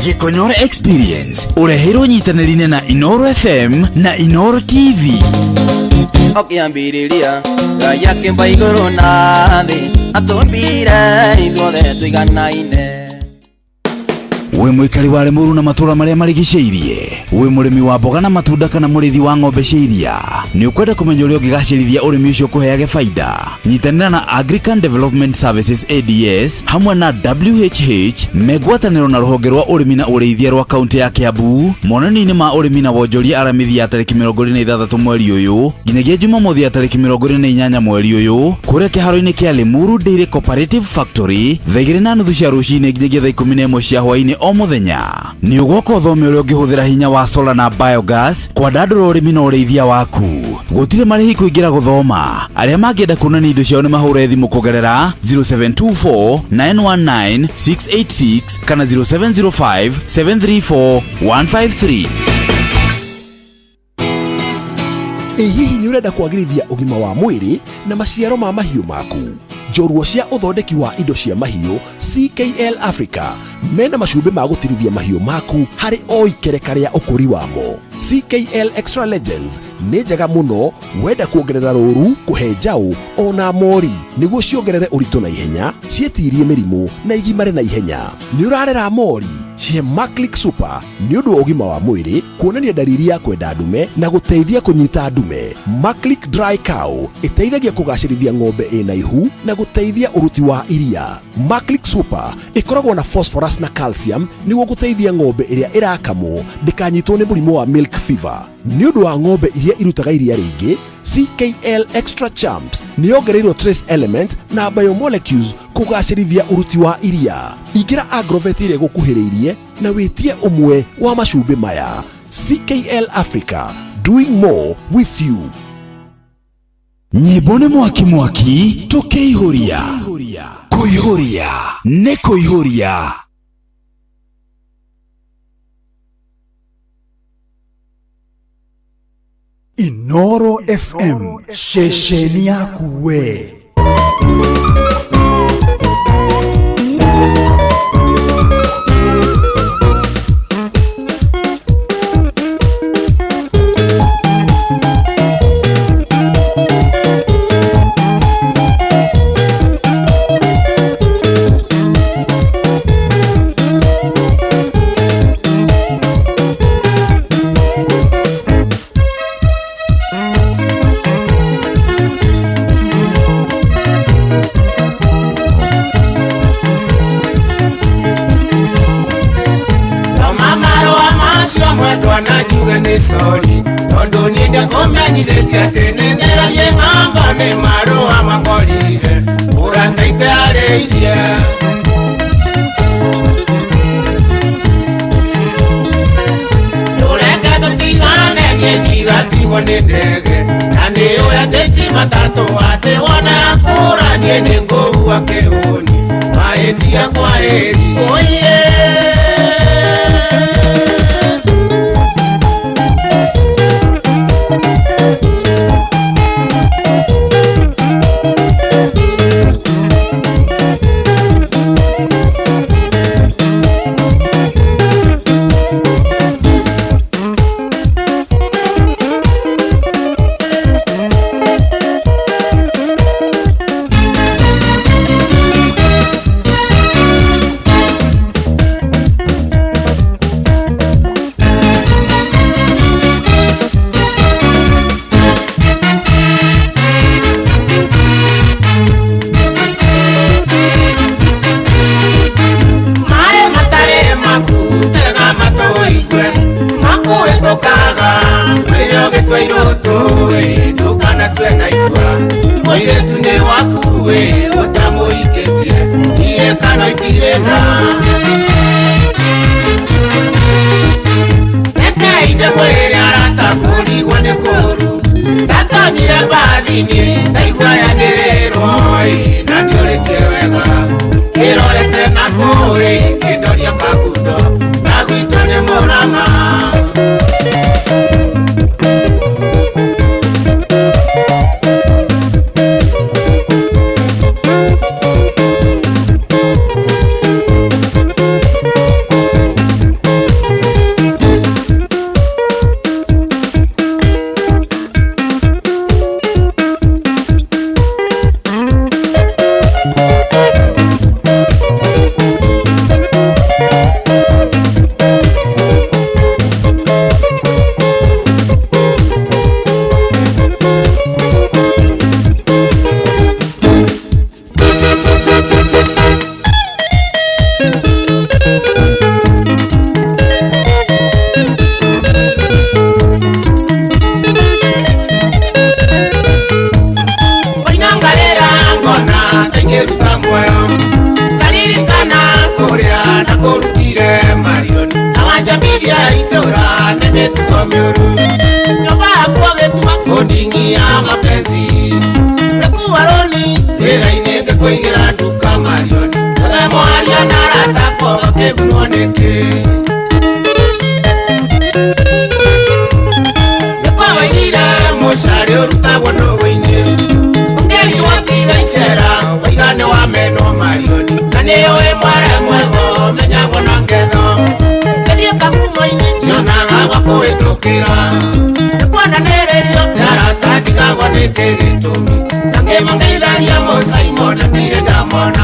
Gĩkonyore Experience ũreheirwo nyitanĩri-inĩ na Inoro FM na Inoro TV. Ũkĩambĩrĩria Ngai akĩmba igũrũ na thĩ atũmbire ithuothe tũiganaine. Wĩ mũikari wa Limuru na matũra marĩa marigicĩirie, wĩ mũrĩmi wa mboga na matunda kana mũrĩithi wa ng'ombe cia iria, nĩ ũkwenda kũmenya ũrĩa ũngĩgacĩrithia ũrĩmi ũcio ũkũheage baida? Nyitanĩra na Agrican Development Services ADS hamwe na WHH megwatanĩro na rũhonge rwa ũrĩmi na ũrĩithia rwa kaunti ya Kiambu monanio-inĩ ma ũrĩmi na wonjoria Aramithi ya tarĩki 26 mweri ũyũ nginyagia Jumamothi ya tarĩki 28 mweri ũyũ kũrĩa kĩharo-inĩ kĩa Limuru Dairy Cooperative Factory thaa 2:30 cia rũcinĩ nginyagia thaa 11 cia hwaĩ-inĩ o mũthenya. Nĩ ũgoka ũthome ũrĩa ũngĩhũthĩra hinya wa solar na biogas kwandandũra ũrĩmi na ũrĩithia waku. Gũtirĩ marĩhi kũingĩra gũthoma. Arĩa mangĩenda kuonania indo ciao nĩ mahũre thimũ kũgerera 0724 919 686 kana 0705 734 153. Ĩ hihi nĩ ũrenda kwagĩrithia ũgima wa mwĩrĩ na maciaro ma mahiũ maku? Njorua cia ũthondeki wa indo cia mahiũ CKL Africa mena macumbĩ ma gũtirithia mahiũ maku harĩ o ikereka rĩa ũkũri wamo. CKL Extra Legends nĩ njega mũno wenda kuongerera rũru, kũhe njaũ ona mori nĩguo ciongerere ũritũ na ihenya, ciĩtirie mĩrimũ na igimare na ihenya. Nĩ ũrarera mori, cihe Maclick Super nĩ ũndũ wa ũgima wa mwĩrĩ, kuonania ndariri ya kwenda ndume na gũteithia kũnyita ndume. Maclick Dry Cow ĩteithagia kũgacĩrithia ng'ombe ĩna ihu na gũteithia ũruti wa iria. Maclick Super ĩkoragwo na phosphorus na calcium nĩguo gũteithia ng'ombe ĩrĩa ĩrakamwo ndĩkanyitwo nĩ mũrimũ wa milk fever. Nĩ ũndũ wa ng'ombe iria irutaga iria rĩingĩ, CKL Extra Champs nĩ yongereirwo trace element na biomolecules kũgacĩrithia ũruti wa iria. Ingĩra agrovet ĩrĩa ĩgũkuhĩrĩirie Na wĩtie ũmwe wa macumbĩ maya. CKL Africa, doing more with you. Nyĩmbo nĩ mwaki mwaki tũkĩihũria kũihũria nĩ kũihũria. Inoro FM, ceceni yaku we. Thoma marũa macio mwendwa na njuge nĩ sori tondũ niĩ ndakũmenyithĩtie atĩ nĩ ndĩrathiĩ ng'ambo nĩ marũa makorire ũrata itearĩirie. Ndũreke tũtigane niĩ ndigatigwo nĩ ndege na nĩ ũĩ atĩ ti matatũ atĩ wona kũra niĩ nĩ ngũua kĩhũni mahĩtia kwa ĩri oiye. Maĩ matarĩ maku tega matũigue makuhĩtũkaga mwĩrĩ ũgĩtwairwo tũĩ ndũkanatue na itua mũirĩtu nĩ waku wĩ ũtamũikĩtie irĩ kana itirĩ na reke ndĩmwĩre arata kũrigwo nĩ kũũru ndatonyire mbathi-inĩ ndaigua yanĩrĩrwo ĩ na ndiũrĩtie wega kĩrorete na kũĩ kĩndoria kagundo na gwitũ nĩ Mũrang'a. Wainangarĩra ngona taingĩruta muoyo ndaririkana kũrĩa ndakũrutire Marioni awanjambirie itũra nĩ mĩtugo mĩũru nyũmba yakwa gĩtua kũndingi ya mapenzi ngĩkua rũni wĩra-inĩ ngĩkũigĩra nduka Marioni othe mwaria na arata akwa ũkĩgunwo nĩkĩ. Gĩkwa waigire mũcarĩ ũrutagwo ndũgũ-inĩ ũngeri watiga icera waiga nĩ wamenwo Marioni na nĩ ũĩ mwere mwego menyagwo na ngetho ngĩthiĩ kagumo-inĩ ndionaga gwa kũhĩtũkĩra nĩkwananĩrĩrio nĩ arata ndigagwo nĩkĩ gĩtũmi na ngĩmangeitharia mũcaimona ndirĩ ndamona.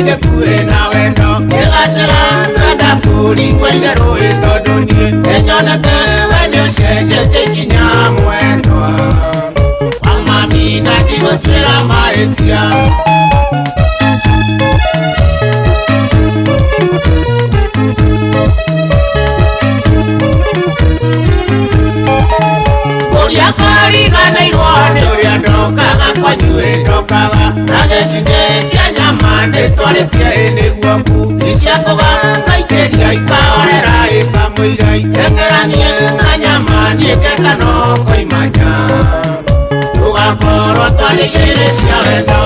Gĩkuĩ na wendo kĩgacĩra ngenda kũringwo itherũ ĩ tondũ niĩ nĩnyonete we nĩũcenjetie ikinya mwendwa wa mami na ndigũtuĩra mahĩtia. Ũrĩa kariganĩirwo nĩ ũrĩa ndokaga kwanyu ĩ ndokaga na gĩcunjĩ kĩa nyama ndĩtwarĩtie ĩ nĩguo ngundi ciakũga ngaikĩria ikahorera ĩkamũira iteng'eranie na nyama niĩ ngeka no koima nja tũgakorwo twarĩ igĩrĩ cia wendo.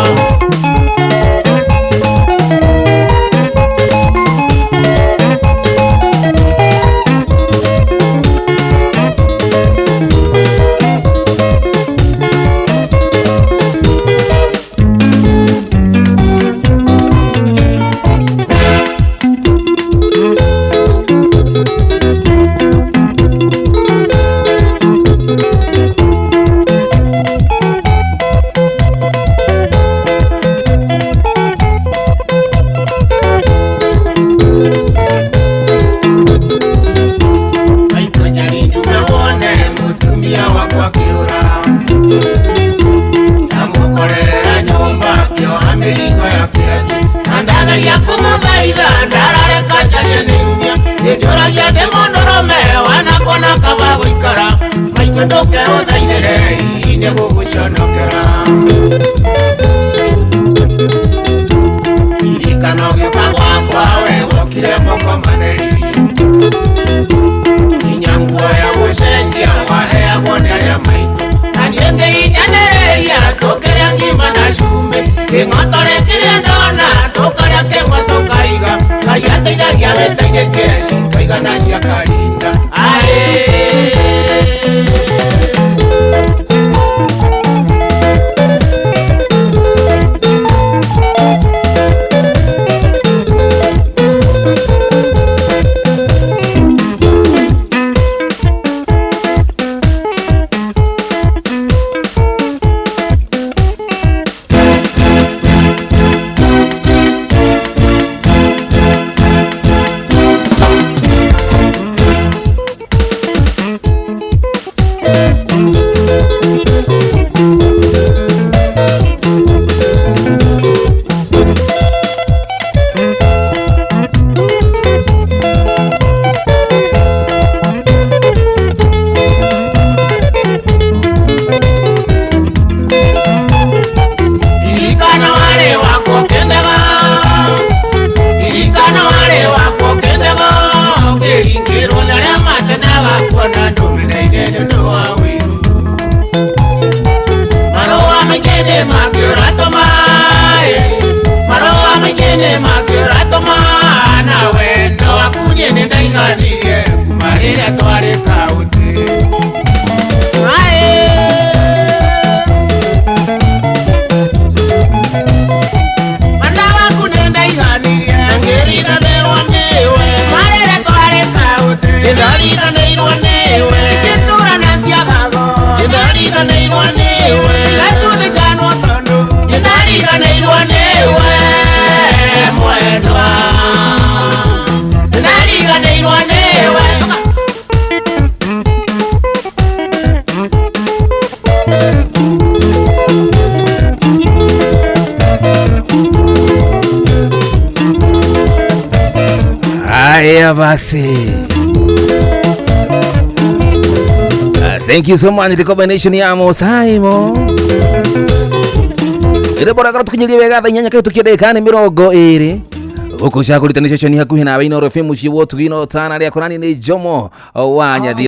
Haya basi. Thank you so much the combination ya Mosaimo. Ire bora karo tukinyirie wega thaa inyanya kaitukia ndagĩka nĩ 20. Gũkũ cakũritanisha ceni hakuhĩ nawe Inooro FM mũciĩ wa ũtugi no tana rĩa kũrani nĩ Jomo wa Nyathi.